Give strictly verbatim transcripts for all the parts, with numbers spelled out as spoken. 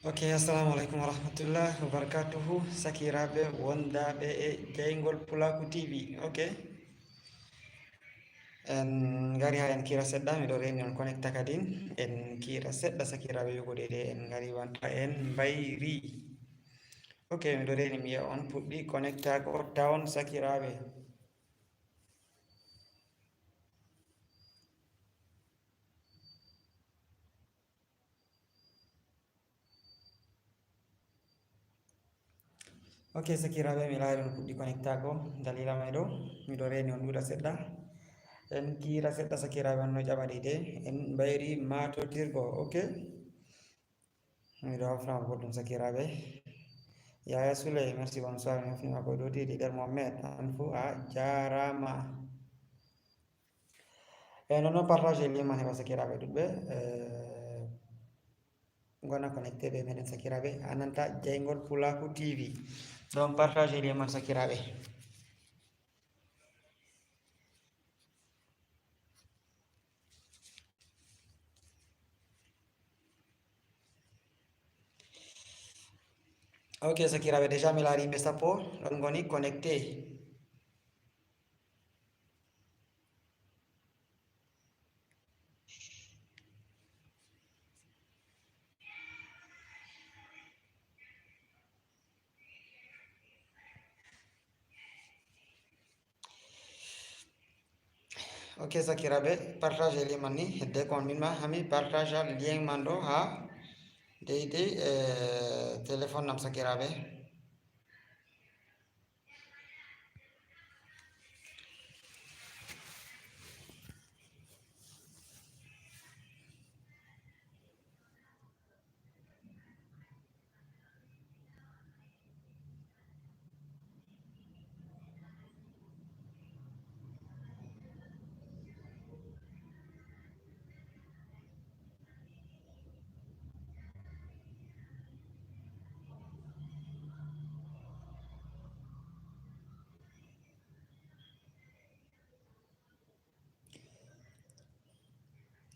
Ok, assalamu alaikum warahmatullahi wabarakatuhu. Sakiraaɓe wondaaɓe e jayngol Pulaaku T V. Ok. En ngari haa en kiira seɗɗa, miɗo reeni on connecta kadin. En kiira seɗɗa sakiraaɓe yogo dede en ngari wanta en mbayri. Ok, miɗo reeni mi yi'a on puɗɗi connecta ko tawon sakiraaɓe. Ok, sakiraaɓe, mi laari on puɗɗi connectago. Dalila may ɗo, miɗo reeni on ɗuuɗa seɗɗa. En kiira seɗɗa, sakiraaɓe, on no ƴaɓa ɗi de. En mbayri maatotirgo, ok? Miɗo hofna on goɗɗum, sakiraaɓe. Yaya Souley, merci, bonsoir. Mi hofni ma koye ɗo, Tidi Der Mohamed, an fu a jaaraama. E non noon, partage e lien man heɓa sakiraaɓe ɗuɗɓe. Eh, ngona connecté ɓe meɗen sakiraaɓe. A nanta jayngol Pulaaku T V. Donc, partage e lien man sakiraaɓe. Ok, sakiraaɓe, déjà mi laari yimɓe sappo ɗon ngoni connecté. Ok, sakiraaɓe, partage lien man ni, hedde ko on min ma hami partage lien man ɗo haa deydey, eh, téléphone am, sakiraaɓe.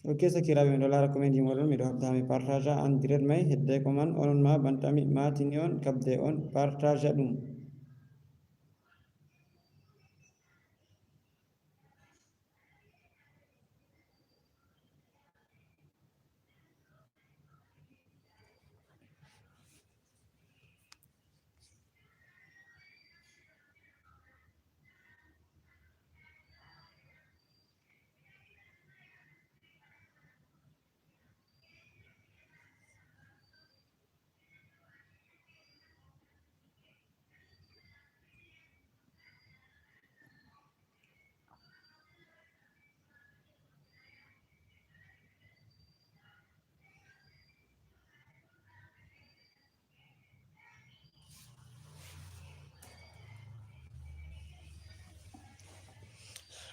Ok, sakiraaɓe, miɗo laara comment ji moɗon, miɗo habda mi partage en direct may, hedde ko man onon ma bantami matini on, kabde on partage ɗum.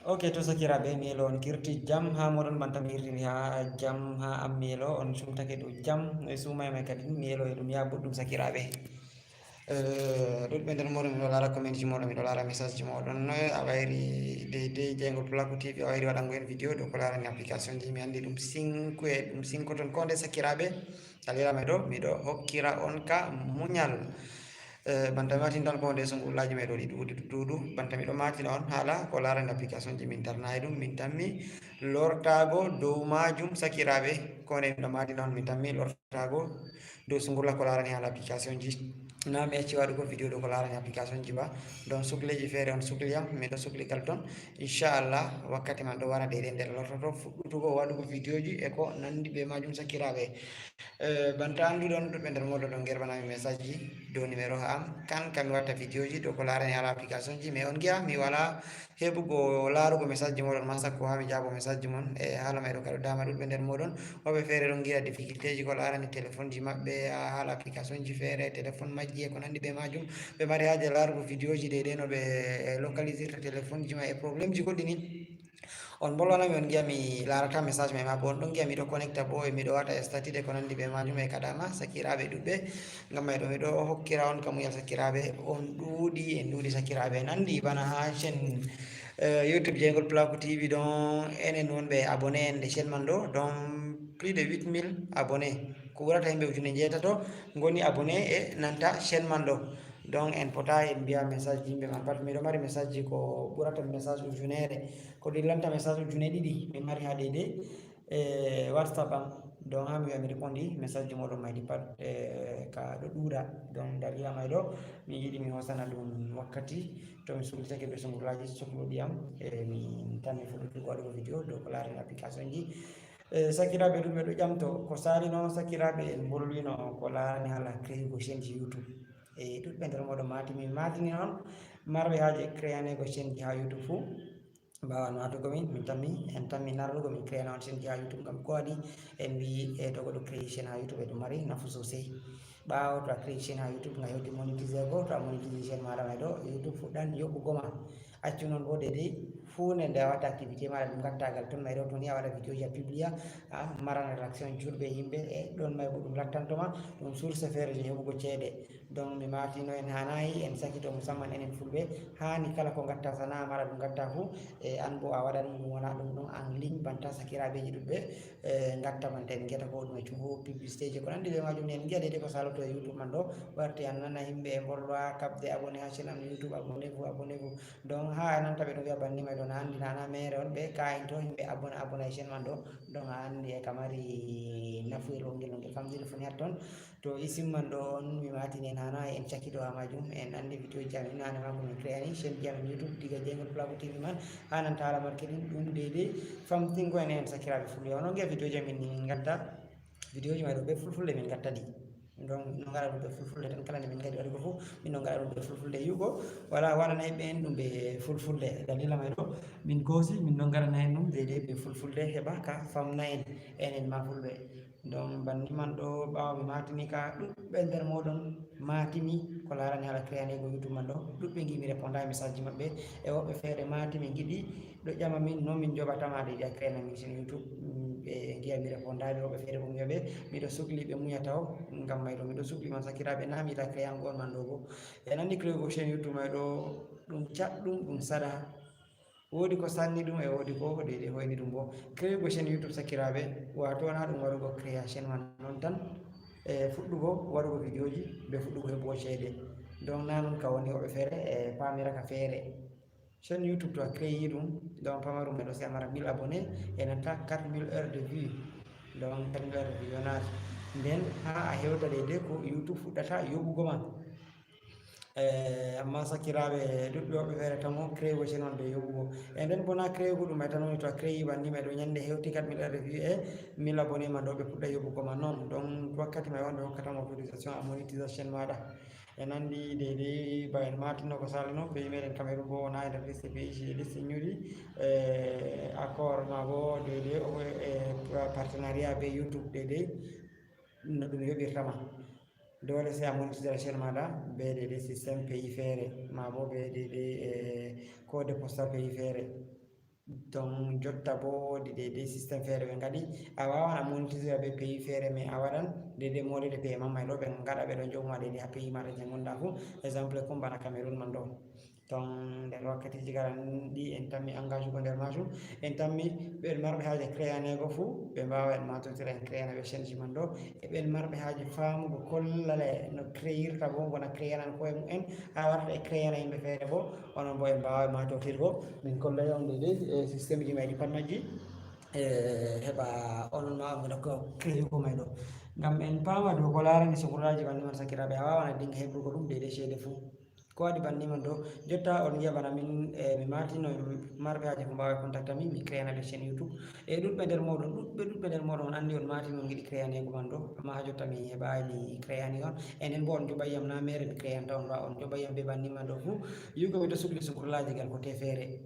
Ok, to sakiraaɓe, mi elo on kirti jam haa moɗon, banta mi irtini haa jam haa am, mi elo on sumtake dow jam, e suumayma kadi, mi elo e ɗum yaa boɗɗum, sakiraaɓe. Eh, ɗuɗɓe nder moɗon, miɗo laara comment ji moɗon, miɗo laara message ji moɗon. Eh, a wayri deydey jayngol Pulaaku T V, a wayri waɗango en vidéo dow ko laarani application ji. Mi anndi ɗum sinko e ɗum sinko ton. Ko nde sakiraaɓe, alirame ɗo, miɗo hokkira on ka muñal. Eh, banta mi watin tan ko nde sungullaji meɗo ɗi ɗuuɗi ɗuuɗu. Banta miɗo matina on haala ko laarani application ji, min tarna e ɗum, min tammi lortago dow majum, sakiraaɓe. Ko nde miɗo matina on, min tammi lortago dow sungulla ko laarani haala application ji. Na mi acci waɗugo vidéo ɗo ko laarani application ji ba. Don sukleji feere on sukliyam, miɗo sukligal ton. Inchallah, wakkati man ɗo wara deydey nder lortoto fuɗɗutugo waɗugo vidéo ji e ko nandi be majum, sakiraaɓe. Eh, banta annduɗon ɗuɗɓe nder moɗon ɗon gerbanami message ji dow numéro am, kan kami watta vidéo ji dow ko laarani haala application ji, mais on giya mi wala heɓugo laarugo message ji moɗon, ma sakko haa mi jaabo message ji mon. E haala may ɗo kaɗo dama ɗuɗɓe nder moɗon, woɓɓe feere ɗon ngiya difficulté ji ko laarani téléphone ji maɓɓe, haa haala application ji feere, téléphone majji e ko nandi be majum. Ɓe mari haaje laarugo vidéo ji deydey no ɓe, eh, localisirta téléphone ji maɓɓe e problème ji goɗɗi ni. On mbolwanami, on ngiya mi laarata message may ma, bo on ɗon ngiya miɗo connecta bo e miɗo wata statut e ko nandi be majum e kadama, sakiraaɓe ɗuɗɓe. Ngam may ɗo miɗo hokkira on ka muñal, sakiraaɓe, on ɗuuɗi, en ɗuuɗi, sakiraaɓe, nandi bana haa chaîne, eh, YouTube jeyngol Pulaaku T V ɗon, enen wonɓe abonné en nde chaîne man ɗo, ɗon plus de huit mille abonnés, ko ɓurata yimɓe ujune njeetato ngoni abonnés e nanta chaîne man ɗo. Donc en pota en mbiya message ji yimɓe man pat. Miɗo mari message ji ko ɓurata message ujunere, ko dillanta message ujune ɗiɗi min mari ha deydey e WhatsApp am. Donc ha mi wiya mi répondi message ji moɗon maydi pat e ka ɗo ɗuuɗa. Donc dalila may ɗo mi yiɗi mi hosana ɗum wakkati to mi suklitake ɓe sungurlaji sukluɗi am e mi tammi fuɗɗutugo waɗugo vidéo dow ko laarani application ji. E sakiraaɓe ɗum ɓe ɗo ƴamto ko sali noon sakiraaɓe en mbolwino ko laarani haala créyugo chaîne ji YouTube. E ɗuɗɓe nder moɗon matimi matini noon marɓe haaje créyanego chaîne ji ha YouTube fuu. Mbawan matugo min min tammi en tammi narrugo min créana on chaîne ji ha YouTube ngam ko waɗi en mbi e to goɗɗo créyi chaîne ha YouTube e ɗum mari nafu sosai. Ɓaawo to a créyi chaîne ha YouTube nga hewti monétisego to a monétisi chaîne maɗa may ɗo YouTube fuɗɗan yoɓugo ma. Accu noon bo deydey fuu nde nde a watta activité maɗa ɗum gattagal ton may ɗo toni a waɗa vidéo ji a publia a marana réaction jurɓe yimɓe e ɗon may bo ɗum lattantoma ɗum source feere je heɓugo ceede. Donc mi matino en hanayi en sakito musamman enen fulɓe hani kala ko gatta sana'a maɗa ɗum gatta fuu e an bo a waɗan ɗum wona ɗum ɗum en ligne banta sakiraɓeji ɗuɗɓe e gatta banta en geta ko ɗum e cuhu publicité ji ko nandi ɓe majum en giya deydey ko saloto e YouTube man ɗo warti an nana yimɓe e mbolwa kabde abonné ha chaîne am YouTube abonné vous abonné vous. Donc ha a nanta ɓe ɗum wiya banni may ɗo na andi nana mere on ɓe ka en to yimɓe abonné abonné e chaîne man ɗo. Donc a andi e ka mari nafu e longel longel famdiri fo ni hatton. To isimman ɗo on mi matini en hana en cakkiɗo ha majum en andi vidéo ji amin nane mako min créani chaîne ji amin YouTube diga jeygol plago TV man ha nanta haala marketing ɗum deydey famtingo en en sakiraɓe fulɓe ono giya vidéo ji amin ni min gatta vidéo ji may ɗo ɓe fulfulde min gatta ɗi. Donc min ɗo gara ɗum ɓe fulfulde tan kala nde min kadi waɗugo fof min ɗo gara ɗum ɓe fulfulde yugo wala waɗana e ɓen ɗum ɓe fulfulde dalila may ɗo min goosi min ɗo garana en ɗum deydey ɓe fulfulde heɓa ka famna en enen ma fulɓe. Donc banni man ɗo ɓawo mi matini ka ɗuɗɓe nder moɗon matimi ko larani haala créanego YouTube man ɗo ɗuɗɓe gi mi réponda e message ji maɓɓe e woɓɓe feere matimi giɗi ɗo ƴama min no min joɓatama de ya créana min chaîne YouTube ɓe giya mi réponda ɓe woɓɓe feere bo mi wiya ɓe miɗo sukli ɓe muña taw ngam may ɗo miɗo sukli man sakiraɓe na mi yiɗa créango on man ɗo bo e nandi créugo chaîne YouTube may ɗo ɗum caɗɗum ɗum saɗa. Woodi ko sanni ɗum e woodi ko deydey hoyni ɗum bo créugo chaîne YouTube sakiraɓe wato wona ɗum waɗugo créa chaîne man noon tan e fuɗɗugo waɗugo vidéo ji be fuɗɗugo heɓugo ceede. Donc na noon ka woni woɓɓe feere e pamira ka feere chaîne YouTube to a créyi ɗum donc pamarum men aussi a mara mille abonné e nanta quatre mille heures de vue. Donc quatre mille heures de visionnage nden ha a hewta deydey ko YouTube fuɗɗata yoɓugo ma. Eh, amma sakiraaɓe ɗuɗɓe woɓɓe feere tan on créego chaîne on ɓe yoɓugo e nden bona créego ɗum e tan woni to a créyi banni ma ɗo ñande hewti quatre mille heures de vue e mille abonné ma ɗo ɓe puɗɗa yoɓugo ma noon donc wakkati ma wonɓe hokkatama autorisation a monétisation maɗa. E nandi deydey ba en matino ko salino pays meɗen Cameroun bo wona e nder liste pays ji liste ñuuɗi e accord ma bo deydey o e partenariat be YouTube deydey no ɗum yoɓirtama. Dole si a montitira chaîne maɗa be deydey système pays feere ma bo be deydey e code postal pays feere. Donc jotta bo woodi deydey système feere ɓe ngaɗi a wawan a montitira be pays feere mais a waɗan deydey modede pays mamma e ɗo ɓe ngaɗa ɓe ɗo joguma deydey ha pays maɗa je gonda fu. Exemple kum bana Cameroun man ɗo ton nder wakkatiji gara ɗi en tammi engage ko nder majum en tammi ɓen marɓe haaje créanego fu ɓe mbawa en matotira en créana ɓe chaîne ji man ɗo e ɓen marɓe haaje famugo kollale no créirta bo gona créanan koye mumen ha warta e créana yimɓe feere bo onon bo en mbawa matotirgo min kollay on deydey e système ji mayɗi pat majji e heɓa onon ma on ko créugo may ɗo ngam en pama dow ko larani sukuraji banni man sakiraɓe a wawan a dinga heɓrugo ɗum deydey ceede fu. Ko waɗi banni man ɗo jotta on ngiya bana min e mi matino marɓe haaje ko mbawa contacta min mi créana ɓe chaîne YouTube e ɗuɗɓe nder moɗon ɗuɗɓe ɗuɗɓe nder moɗon on andi on matino on giɗi créanego man ɗo amma ha jotta mi heɓayi mi créani on enen bo on joɓayyam na mere mi créanta on ɗo on joɓayyam be banni man ɗo fu yugo mi to sukli sukurlaji gal ko tefere.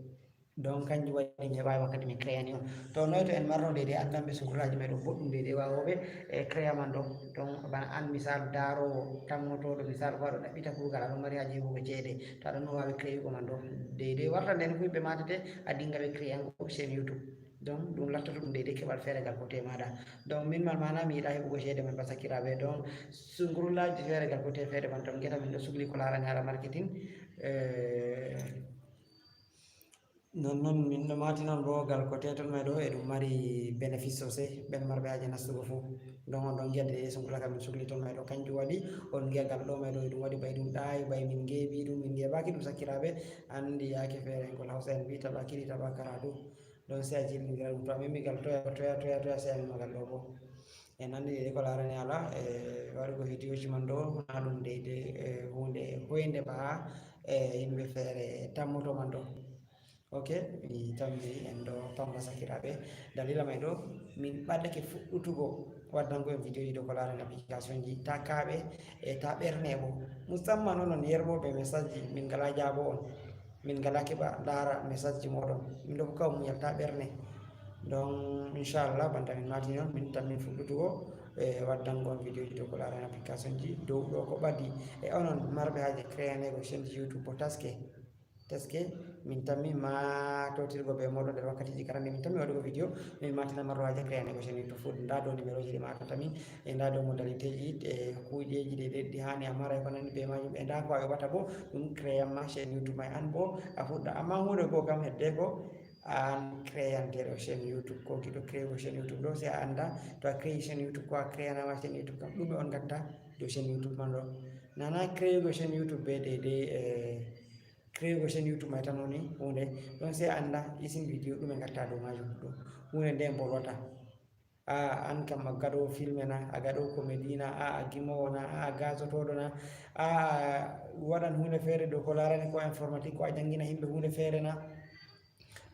Donc kanjum waɗi mi heɓayi wakkati mi créani on to noy to en marno deydey andanɓe sukurlaji meɗen boɗɗum deydey wawoɓe e créa man ɗo donc bana an misal darowo tammotoɗo misal ko aɗo ɗaɓɓita kugal aɗo mari haji heɓugo ceede to aɗa no wawi créugo man ɗo deydey warta nden fu yimɓe matete a dinga ɓe créango chaîne YouTube. Donc ɗum lattoto ɗum deydey keɓal feeregal kote maɗa donc min mal mana mi yiɗa heɓugo ceede man ba sakiraɓe donc sukurlaji feeregal kote feere man ton gueta min ɗo sukli ko larani haala marketing. Non non min ɗo mati non bo gal ko teton may ɗo e ɗum mari bénéfice sosai ɓen marɓe haje nastugo fu. Donc on ɗon ngiya de sungulaka min sugli ton may ɗo kanjum waɗi on ngiya gal ɗo may ɗo e ɗum waɗi bay ɗum ɗayi bay min ngeɓi ɗum min ngeɓaki ɗum sakkiraɓe. Andi yake feere ngol hausa en mbi taɓa kiɗi taɓa karatu. Ɗon sai a jillingira ɗum to a memi gal toya toya toya toya sai a mema gal ɗo bo. En andi de ko larani ala e waɗugo vidéo ji man ɗo na ɗum de de hunde hoyde ba e yimɓe feere tammoto man ɗo. Ok, mi tammi en ɗo pamma sakiraɓe. Dalila may ɗo min ɓaddake fuɗɗutugo waddango en vidéo ji ɗo ko larani application ji ta kaɓe e ta ɓerne bo. Musamman onon yerɓoɓe message ji min ngala jaabo on. Min ngala keɓa ndaara message ji moɗon min ɗo hokka on muñal ta ɓerne. Donc inchallah banta min matini on min tammin fuɗɗutugo e waddango on vidéo ji dow ko larani application ji dow ɗo ko ɓadi e onon marɓe haje créanego chaîne ji youtube bo taske taske. Min tammi ma totirgo be moɗon nder wakkatiji karande min tammi waɗugo vidéo min matina marɗo haje créanego chaîne youtube food nda dow numéro ji ɗi matata min e nda dow modalité ji e kuujeji ɗe ɗeɗɗi hani a mara e ko nandi be majum e nda ko a yoɓata bo ɗum créan ma chaîne youtube may an bo a fuɗɗa amma hunde goo kam hedde ko an créanteɗo chaîne youtube ko giɗo créego chaîne youtube ɗo si a anda to a créi chaîne youtube ko a créanama chaîne youtube kam ɗume on gatta dow chaîne youtube man ɗo nana créego chaîne youtube be deydey e créego chaîne youtube may tan woni hunde ɗon si a anda isin vidéo ɗume gatta dow majum ɗo hunde nde bolwata. A an kam a gaɗowo filme na a gaɗowo comédie na a a gimowo na a a gasotoɗo na a a waɗan hunde feere dow ko larani ko informatique ko a jangina yimɓe hunde feere na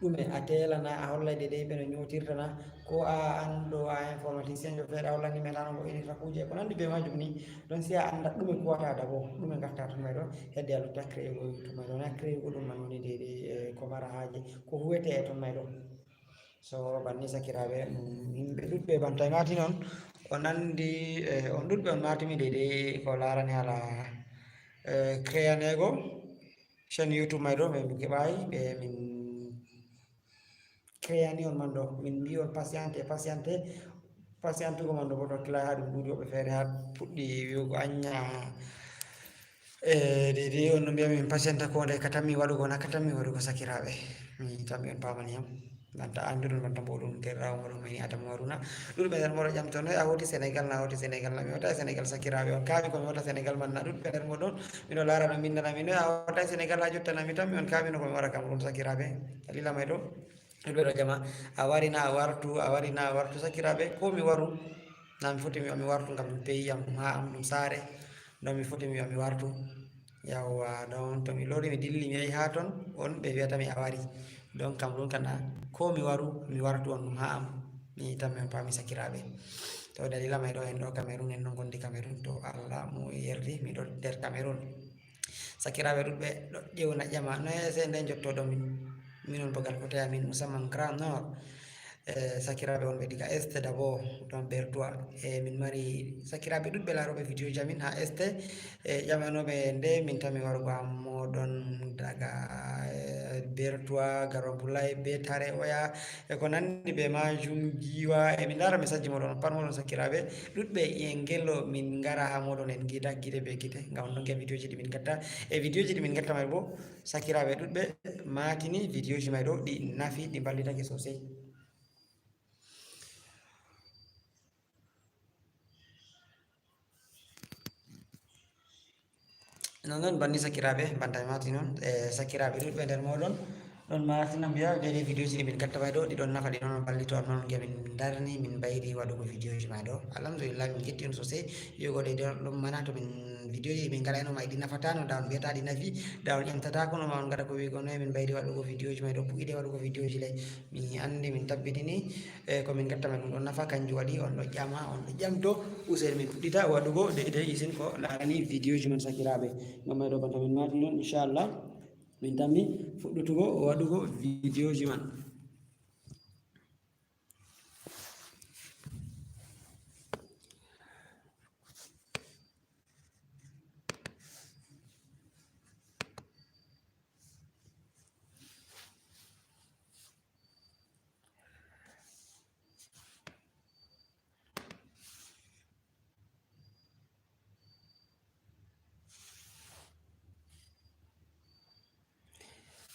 ɗume a tela na a hollay de ɗe ɓe no ñotirta na ko a an ɗo a informaticien jo feere a hollani men ano mo inirta kuje ko nandi be majum ni. Ɗon si a anda ɗume kuwata dabo ɗume gatta tun may ɗo hedde a lutta créego tun may ɗo na créego ɗum man woni de ɗe ko mara haje ko huwete e tun may ɗo. So banni sakiraɓe yimɓe ɗuɗɓe banta mati noon o nandi e on ɗuɗɓe on matimi de de ko larani hala créanego chaîne youtube may ɗo ɓe mi keɓayi ɓe min créani on man ɗo min mbi on patiente patiente patientugo man ɗo bo to kila ha ɗum ɗuɗi woɓɓe feere ha puɗɗi wiwgo anña. E dede on no mbiya min patienta ko nde katanmi waɗugo na katanmi waɗugo sakiraɓe. Mi tammi on pamani yam banta anduɗon banta mboɗum derrawo moɗon mayni adama waruna. Ɗuɗɓe nder moɗo ƴamto noy a hoti sénégal na hoti sénégal na mi hota e sénégal sakiraɓe on kaɓi komi hota sénégal man na ɗuɗɓe nder moɗon. Miɗo lara no mindana mi noy a hota e sénégal ha jottana mi tammi on kaɓi no komi wara kam ɗum sakiraɓe. Dalila may ɗo. Ɗuɗɓe ɗo jama a wari na a wartu a wari na a wartu sakiraɓe ko mi waru. Na mi foti mi mi wartu ngam ɗum peyi am ɗum ha am ɗum saare. Ɗon mi foti mi mi wartu. Yawwa ɗon to mi lori mi dilli mi yahi ha ton on ɓe wiyata mi a wari. Ɗon kam ɗum kana ko mi waru mi wartu on ɗum ha am. Mi tammi on pami sakiraɓe. To dalila may ɗo en ɗo cameron en ɗon gondi cameron to allah mo yerdi miɗo nder cameron. Sakiraɓe ɗuɗɓe ɗo ƴewna ƴama noye se nde jottoɗo min minon bogal ko tawi amin musamman grand nord. E sakiraɓe wonɓe diga est d'abord ɗon bertois e min mari sakiraɓe ɗuɗɓe laroɓe vidéo ji amin ha est e ƴamanoɓe nde min tami warugo am moɗon daga bertois garo bulay be tare oya e ko nandi be majum jiwa e min lara message ji moɗon pat moɗon sakiraɓe. Ɗuɗɓe en gelo min gara ha moɗon en gida gide be gide ngam on ɗon gem vidéo ji ɗi min gatta e vidéo ji ɗi min gatta may bo sakiraɓe ɗuɗɓe matini vidéo ji may ɗo ɗi nafi ɗi mballitake sosai. Non non banni sakiraɓe banta mi mati noon e sakiraɓe ɗuɗɓe nder moɗon. Ɗon martina mbiya dede vidéo ji ɗi min gatta may ɗo ɗi ɗon nafa ɗi noon ballito on noon ge min darni min mbayri waɗugo vidéo ji ma ɗo. Alhamdulillah min getti on sosai. Yogo de ɗon ɗum mana to min vidéo ji min ngala eno ma ɗi nafatano da on mbiyata ɗi nafi da on ƴamtatako no ma on ngara ko wigo noye min mbayri waɗugo vidéo ji may ɗo puɗɗiɗe waɗugo vidéo ji ley. Mi andi min tabbitini e ko min gatta may ɗum ɗon nafa kanjum waɗi on ɗo ƴama on ɗo ƴamto. Useni min puɗɗita waɗugo de de isin ko larani vidéo ji man sakiraɓe. Ngam may ɗo banta min mati noon inchallah min tammi fuɗɗutugo waɗugo vidéo ji man.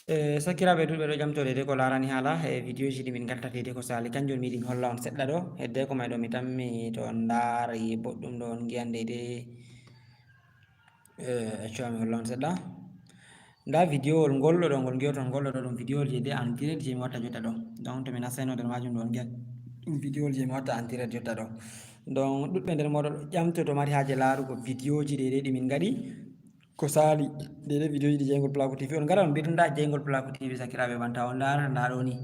E sakiraaɓe duuɓe ɗo ƴamtoo deydey ko laarani haala e vidéo ji ɗi min ngalta deydey ko saali, kanjum miɗin holla on seɗɗa ɗo. Hedde ko may ɗo mi tammi to on ndaari boɗɗum ɗo on ngiyan deydey. E accu mi holla on seɗɗa. Nda vidéowol ngol ɗo, ngol ngiyoton ngol ɗo, ɗum vidéowol je de en direct je mi watta jotta ɗo. Donc to mi nastayno nder majum ɗo on ngiyan ɗum vidéowol je mi watta en direct jotta ɗo. Donc ɗuɗɓe nder mooɗon ɗo ƴamtoo to mari haaje laarugo vidéo ji deydey ɗi min ngaɗi. Ko saali deydey vidéo ji ɗi Jeygol Pulaaku T V. On ngara on mbinda Jeygol Pulaaku T V sakiraaɓe, banta on ndaarata nda ɗo ni.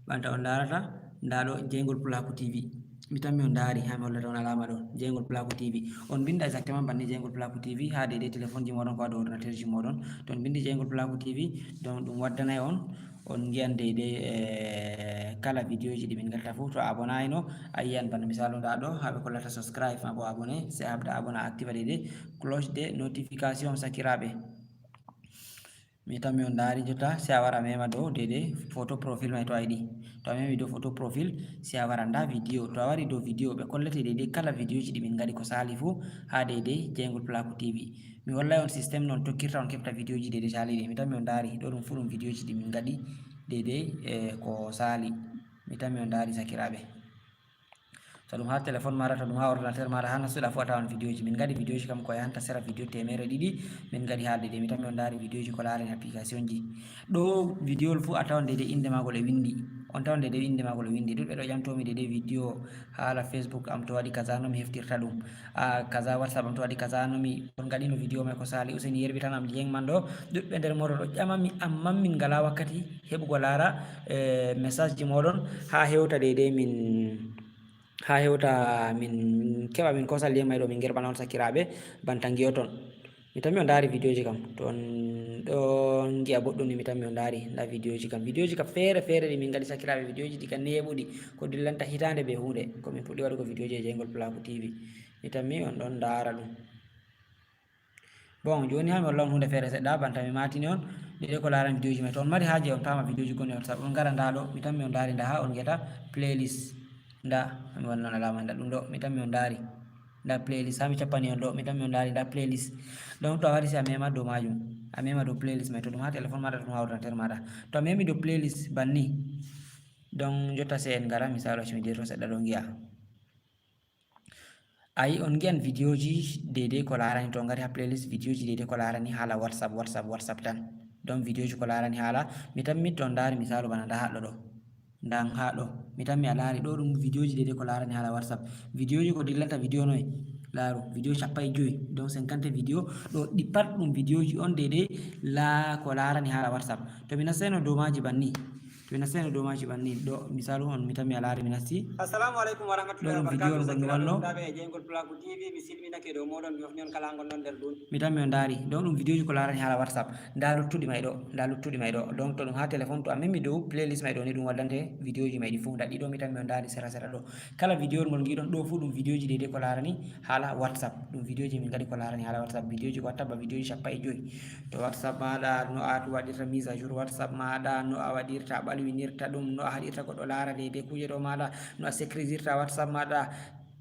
Banta on ndaarata nda ɗo Jeygol Pulaaku T V. Mi tammi on ndaari, haa mi hollata on alaama ɗo, Jeygol Pulaaku T V. On mbinda exactement banni Jeygol Pulaaku T V haa deydey téléphone ji mooɗon ko haa dow ordinateur ji mooɗon. To on mbindi Jeygol Pulaaku T V, donc ɗum waddanay on, on ngiyan deydey, e, kala vidéo ji ɗi min ngalta fof. To a abonayno, a yiyan bana misaalu nda ɗo, haa ɓe kollata subscribe, maa bo abonné, sey a habda abonné, a activa deydey cloche de notification sakiraaɓe. Mi tammi on ndaari jotta, sey a wara a mema dow deydey photo profil may to a yiɗi. To a memi dow photo profil, sey a wara nda vidéo. To a wari dow vidéo, ɓe kollete deydey kala vidéo ji ɗi min ngaɗi ko saali fuu haa deydey Jeygol Pulaaku T V. Mi hollay on système no on tokkirta on keɓta vidéo ji deydey saali ɗi. Mi tammi on ndaari, ɗo ɗum fuu ɗum vidéo ji ɗi min ngaɗi deydey, e, ko saali. Mi tammi on ndaari sakiraaɓe. To ɗum haa téléphone maaɗa, to ɗum haa ordinateur maaɗa, haa nastuɗa fuu a tawan vidéo ji. Min ngaɗi vidéo ji kam ko yahanta sera vidéo teemeɗɗe ɗiɗi, min ngaɗi haalde de. Mi tammi on ndaari vidéo ji ko laarani application ji. Ɗo vidéowol fuu a tawan deydey innde maagol e winndi. On tawan deydey innde maagol e winndi. Ɗuɗɓe ɗo ƴamtoo mi deydey vidéo haala Facebook am to waɗi kaza no mi heftirta ɗum. A, kaza WhatsApp am to waɗi kaza no mi, on ngaɗino vidéo may ko saali. Useni yerbitanam lien man ɗo. Ɗuɗɓe nder mooɗon ɗo ƴama mi, ammaa min ngalaa wakkati heɓugo laara, e, message ji mooɗon haa hewta deydey min haa hewta min keɓa min kosa lien may ɗo min ngerɓana on sakiraaɓe, banta ngiyoton. Mi tammi on ndaari vidéo ji kam, to on ɗo ngiya boɗɗum ni, mi tammi on ndaari nda vidéo ji kam. Vidéo ji kam feere feere ɗi min ngaɗi sakiraaɓe, vidéo ji diga neeɓuɗi ko dillanta hitaande be huunde, ko min puɗɗi waɗugo vidéo ji e Jeygol Pulaaku T V. Mi tammi on ɗon ndaara ɗum. Bon, jooni haa mi holla on huunde feere seɗɗa, banta mi maatini on, deydey ko laarani vidéo ji may. To on mari haaje on paama vidéo ji goni WhatsApp, on ngara nda ɗo, mi tammi on ndaari nda haa on ngeta playlist. Nda, mi wanna on alaama nda ɗum ɗo, mi tammi on ndaari. Nda playlist, haa mi cappani on ɗo, mi tammi on ndaari nda playlist. Donc to a wari sey a mema dow majum, a mema dow playlist may, to ɗum haa téléphone maaɗa, to ɗum haa ordinateur maaɗa. To a memi dow playlist banni, donc jotta sey en ngara, misaalu accu mi diwto seɗɗa ɗo ngiya. Ayi, on ngiyan vidéo ji deydey ko laarani, to on ngari haa playlist vidéo ji deydey ko laarani haala WhatsApp, WhatsApp, WhatsApp tan. Donc vidéo ji ko laarani haala, mi tammi to on ndaari misaalu bana nda haa ɗo ɗo. Nda haa ɗo. Mi tammi a laari ɗo ɗum vidéo ji deydey ko laarani haala WhatsApp. Vidéo ji ko dillanta vidéo noy? Laaru, vidéo cappanɗe jowi, donc cinquante vidéo. Ɗo ɗi pat ɗum vidéo ji on deydey la ko laarani haala WhatsApp. To mi nastayno dow maaji banni. To mi nastayno dow maaji banni. Ɗo, misaalu on mi tammi a laari mi nasti. Assalamu aleykum wa rahmatullahi wa barakatuh. Ɗo ɗum vidéo on ngonmi wanno. Sakiraaɓe e Jeygol Pulaaku T V, mi silminake dow mooɗon, mi hofni on kala ngonɗon nder ɗum. Mi tammi on ndaari. Ɗo ɗum vidéo ji ko laarani haala WhatsApp. Nda luttuɗi may ɗo, nda luttuɗi may ɗo. Donc to ɗum haa téléphone, to a memi dow playlist may ɗo ni, ɗum waddante vidéo ji may ɗi fuu. Nda ɗi ɗo, mi tammi on ndaari sera sera ɗo. Kala vidéo ngol ngiɗon ɗo fuu ɗum vidéo ji deydey ko laarani haala WhatsApp. Ɗum vidéo ji min ngaɗi ko laarani haala WhatsApp. Vidéo ji ko watta ba vidéo ji cappanɗe jowi. To WhatsApp maaɗa, no a waɗirta mise à jour WhatsApp maaɗa, no a waɗirta, a ɓalwinirta ɗum, no a haɗirta goɗɗo laara deydey kuuje ɗo maaɗa, no a sécurisirta WhatsApp maaɗa.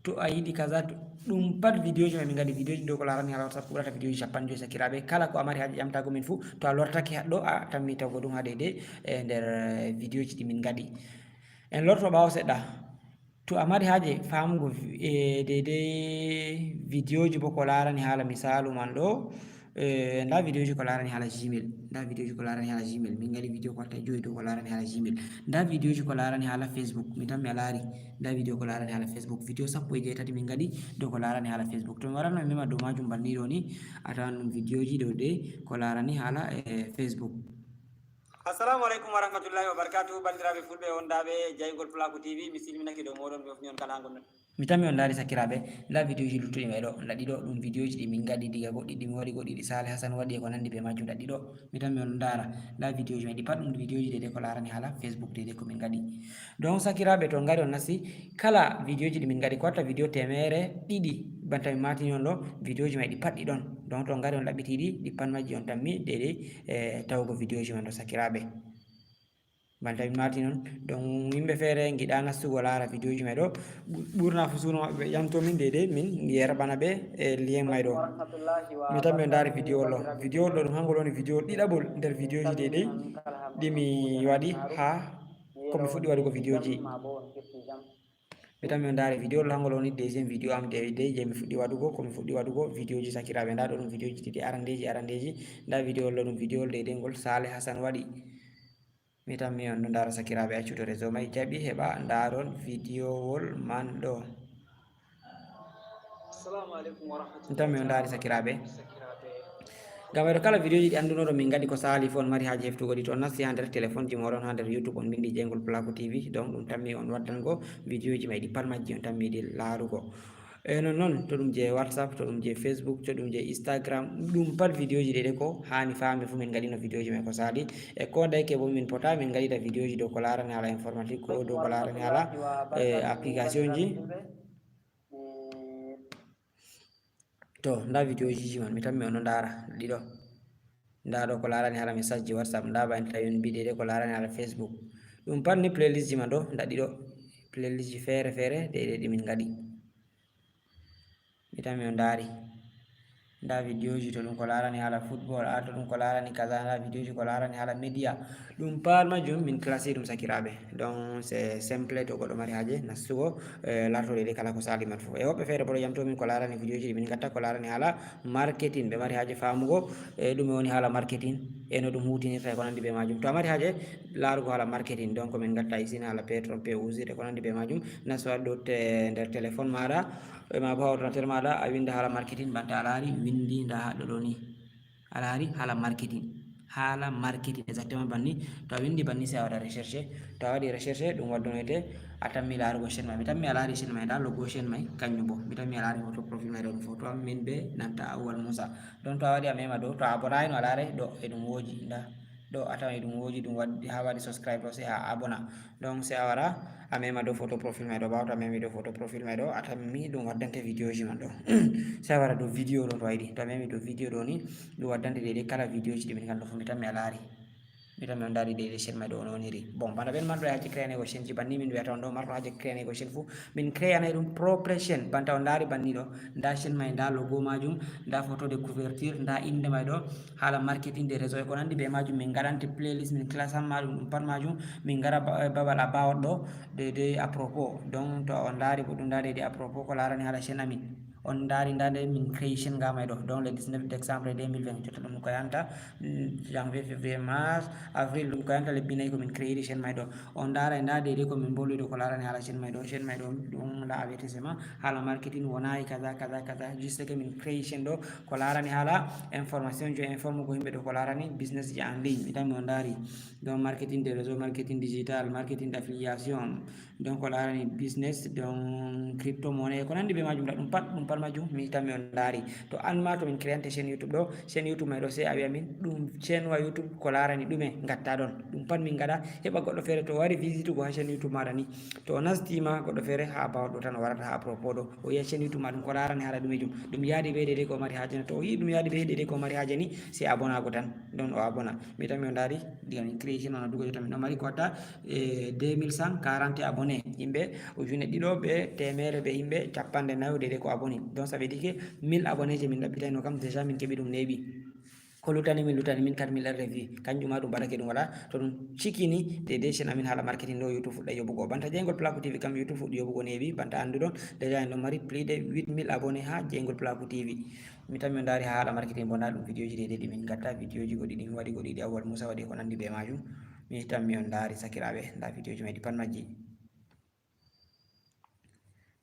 To a yiɗi kaza, to, ɗum pat vidéo ji may min ngaɗi, vidéo ji dow ko laarani haala WhatsApp, ko ɓurata vidéo ji cappanɗe jowi sakiraaɓe. Kala ko a mari haaje ƴamtaago min fuu, to a lortake haa ɗo, a tammi tawgo ɗum haa deydey, e nder, e, vidéo ji ɗi min ngaɗi. En lorto ɓaawo seɗɗa. To a mari haaje faamugo vi-, e, deydey vidéo ji bo ko laarani haala misaalu man ɗo, e, nda vidéo ji ko laarani haala Gmail, nda vidéo ji ko laarani haala Gmail. Min ngaɗi vidéo ko watta jowi dow ko laarani haala Gmail. Nda vidéo ji ko laarani haala Facebook. Mi tammi a laari. Nda vidéo ko laarani haala Facebook. Vidéo sappo e jeetati min ngaɗi dow ko laarani haala Facebook. To mi waranno mi mema dow majum banni ɗo ni, a tawan ɗum vidéo ji dow ɗe ko laarani haala, e, Facebook. Assalamu aleykum wa rahmatullahi wa barakatuhu. Banndiraaɓe fulɓe wondaaɓe Jeygol Pulaaku T V, mi silminake dow mooɗon, mi hofni on kala haa ngonɗon. Mi tammi on ndaari sakiraaɓe, nda vidéo ji luttuɗi may ɗo, nda ɗi ɗo, ɗum vidéo ji ɗi min ngaɗi diga goɗɗi ɗi mi waɗi, goɗɗi ɗi Saali Hasan waɗi e ko nanndi be majjum, nda ɗi ɗo. Mi tammi on ndaara, nda vidéo ji may ɗi pat ɗum vidéo ji deydey ko laarani haala Facebook deydey ko min ngaɗi. Donc sakiraaɓe, to on ngari on nasti, kala vidéo ji ɗi min ngaɗi, ko watta vidéo teemeɗɗe ɗiɗi, banta mi maatini on ɗo, vidéo ji may ɗi pat ɗi ɗon. Donc to on ngari on ɗaɓɓiti ɗi, ɗi pat majji on tammi deydey, e, tawugo vidéo ji man ɗo sakiraaɓe. Banta min maati noon, donc yimɓe feere ngiɗa nastugo laara vidéo ji may ɗo, ɓu- ɓurna fu suuno maɓɓe ɓe ƴamto min, deydey min yerɓana ɓe e lien may ɗo. Mi tammi on ndaari vidéo ɗo. Vidéo ɗo ɗum hangol woni vidéo ɗiɗaɓol nder vidéo ji deydey ɗi mi waɗi ha ko mi fuɗɗi waɗugo vidéo ji. Mi tammi on ndaari vidéo ɗo hangol woni deuxième vidéo am deydey je mi fuɗɗi waɗugo, ko mi fuɗɗi waɗugo vidéo ji sakiraaɓe. Nda ɗo ɗum vidéo ji ɗiɗi arandeji, arandeji. Nda vidéo ɗo ɗum vidéo deydey ngol Sale Hassan waɗi. Mi tammi on ɗo ndaara sakiraaɓe, accu to réseau may jaɓi heɓa ndaaron vidéowol man ɗo. Mi tammi on ndaari sakiraaɓe. Ngam e ɗo kala vidéo ji ɗi anndunoɗo min ngaɗi ko saali fof on mari haaji heftugo ɗi to on nasti haa nder téléphone ji mooɗon haa nder YouTube on mbindi Jeygol Pulaaku T V, donc ɗum tammi on waddango vidéo ji may ɗi pat majji on tammi ɗi laarugo. E non non to ɗum je WhatsApp, to ɗum je Facebook, to ɗum je Instagram, ɗum pat vidéo ji ɗe ɗe ko haani faami fof min ngaɗino vidéo ji may ko saali. E ko ndayke bo min pota min ngaɗida vidéo ji dow ko laarani haala informatique ko dow ko laarani haala e application ji. To nda vidéo ji man mi tammi on ɗo ndaara ɗiɗo. Nda ɗo ko laarani haala message ji WhatsApp, nda ba en tawi on mbiɗe ɗe ko laarani haala Facebook. Ɗum pat ni playlist ji man ɗo nda ɗiɗo playlist ji feere feere ɗe ɗe ɗi min ngaɗi. Mi tammi on ndaari. Nda vidéo ji to ɗum ko laarani haala football, a to ɗum ko laarani kaza, nda vidéo ji ko laarani haala média. Ɗum pat majjum min classé ɗum sakiraaɓe. Donc c'est simple to goɗɗo mari haaje nastugo eh, lartoɗe ɗe kala ko saali man fof. E woɓɓe feere bo ɗo yamto min ko laarani vidéo ji ɗi min ngatta ko laarani haala marketing. Ɓe mari haaje faamugo e ɗume woni haala marketing e no ɗum hutinirta e ko nandi be majum. To a mari haaje laarugo haala marketing, donc min ngatta isin haala pétrole, pe usure e ko nandi be majum. Nastu waɗi ɗo te- nder téléphone maɗa e ma bo ha ordinateur maɗa a winda haala marketing, banta a laari windi nda haɗɗo ɗo ni. A laari haala marketing. Haala marketing exactement banni. To a windi banni sai a waɗa recherche. To a waɗi recherche ɗum waddonoyte a tammi laarugo chaîne may. Mi tammi a laari chaîne may nda logo chaîne may kanjum bo. Mi tammi a laari photo profil may ɗo ɗum photo am min be nanta Awwal Musa. Donc to a waɗi a mema dow to a abonayno a laaray ɗo e ɗum woji nda. Ɗo a tawan e ɗum woji ɗum waddi ha waɗi subscribe ɗo sai a abona. Donc sai a wara a mema dow photo profil may ɗo, ɓawo to a memi dow photo profil may ɗo a tammi ɗum waddante vidéo ji man ɗo. Sai a wara dow vidéo ɗo to a yiɗi, to a memi dow vidéo ɗo ni ɗum waddante deydey kala vidéo ji ɗi min nganndo fof mi tammi a laari. Mi tammi on ndaari deydey chaîne may ɗo on woniri. Bon bana ɓen marɗo haaje créanego chaîne ji banni min wiyata on ɗo marɗo haaje créanego chaîne fof min créanay ɗum propre chaîne. Banta on ndaari banni ɗo nda chaîne may nda logo majum nda photo de couverture nda inde may ɗo. Haala marketing de réseau e ko nandi be majum min ngaɗante playlist min classant ma ɗum ɗum pat majum. Min ngara ba- babal a bawat ɗo deydey à propos. Donc to on ndaari bo ɗum nda deydey à propos ko laarani haala chaîne amin. On ndaari nda nde min créé chaîne nga may ɗo donc le dix-neuf décembre deux mille vingt jotta ɗum ko yanta mm, janvier, février, mars, avril ɗum ko yanta lebbi nayi ko min créé ɗi chaîne may ɗo. On ndaara e nda deydey ko min mbolwi ɗo ko laarani haala chaîne may ɗo, chaîne may ɗo ɗum nda avertissement haala marketing wonayi kaza kaza kaza juste que min créé chaîne ɗo ko laarani haala information jo informe ko yimɓe ɗo ko laarani business ji en ligne. Mi tammi on ndaari donc marketing de réseau, marketing digital, marketing d'affiliation, donc ko laarani business donc crypto monnaie ko nandi be majum nda ɗum pat ɗum pat majum mi tammi on ndaari. To an ma to min créante chaîne YouTube ɗo chaîne YouTube may ɗo sai a wiya min ɗum chaîne wa YouTube ko laarani ɗume ngatta ɗon ɗum pat min ngaɗa heɓa goɗɗo feere to wari visitugo ha chaîne YouTube maɗa ni. To o nastima goɗɗo feere ha bawa ɗo tan o warata ha propos ɗo o yiya chaîne YouTube ma ɗum ko laarani haala ɗume jum ɗum yaadi be deydey ko mari haaje ni to o yi ɗum yaadi be deydey ko mari haaje ni sai abonago tan ɗon o abona. Mi tammi on ndaari diga min créé chaîne on dugo jotta min ɗo mari ko watta e deux mille cent quarante abonnés yimɓe ujune ɗiɗo be teemere be yimɓe capanɗe nayo deydey ko aboni donc ça veut dire que mille abonnés je min ɗaɓɓitayno kam déjà min keɓi ɗum neeɓi. Ko lutani min lutani min quatre mille R V kanjum ma ɗum baɗake ɗum waɗa to ɗum cikini deydey chaîne amin haala marketing ɗo YouTube fuɗɗa yoɓugo banta Jeygol Pulaaku T V kam YouTube fuɗɗi yoɓugo neeɓi banta annduɗon déjà en ɗon mari plus de huit mille abonnés ha Jeygol Pulaaku T V. Mi tammi on ndaari ha haala marketing bo nda ɗum vidéo ji deydey ɗi min ngatta vidéo ji goɗɗi ɗi mi waɗi goɗɗi ɗi Awwal Musa waɗi ko nandi be majum. Mi tammi on ndaari sakiraaɓe nda vidéo ji may ɗi pat majji.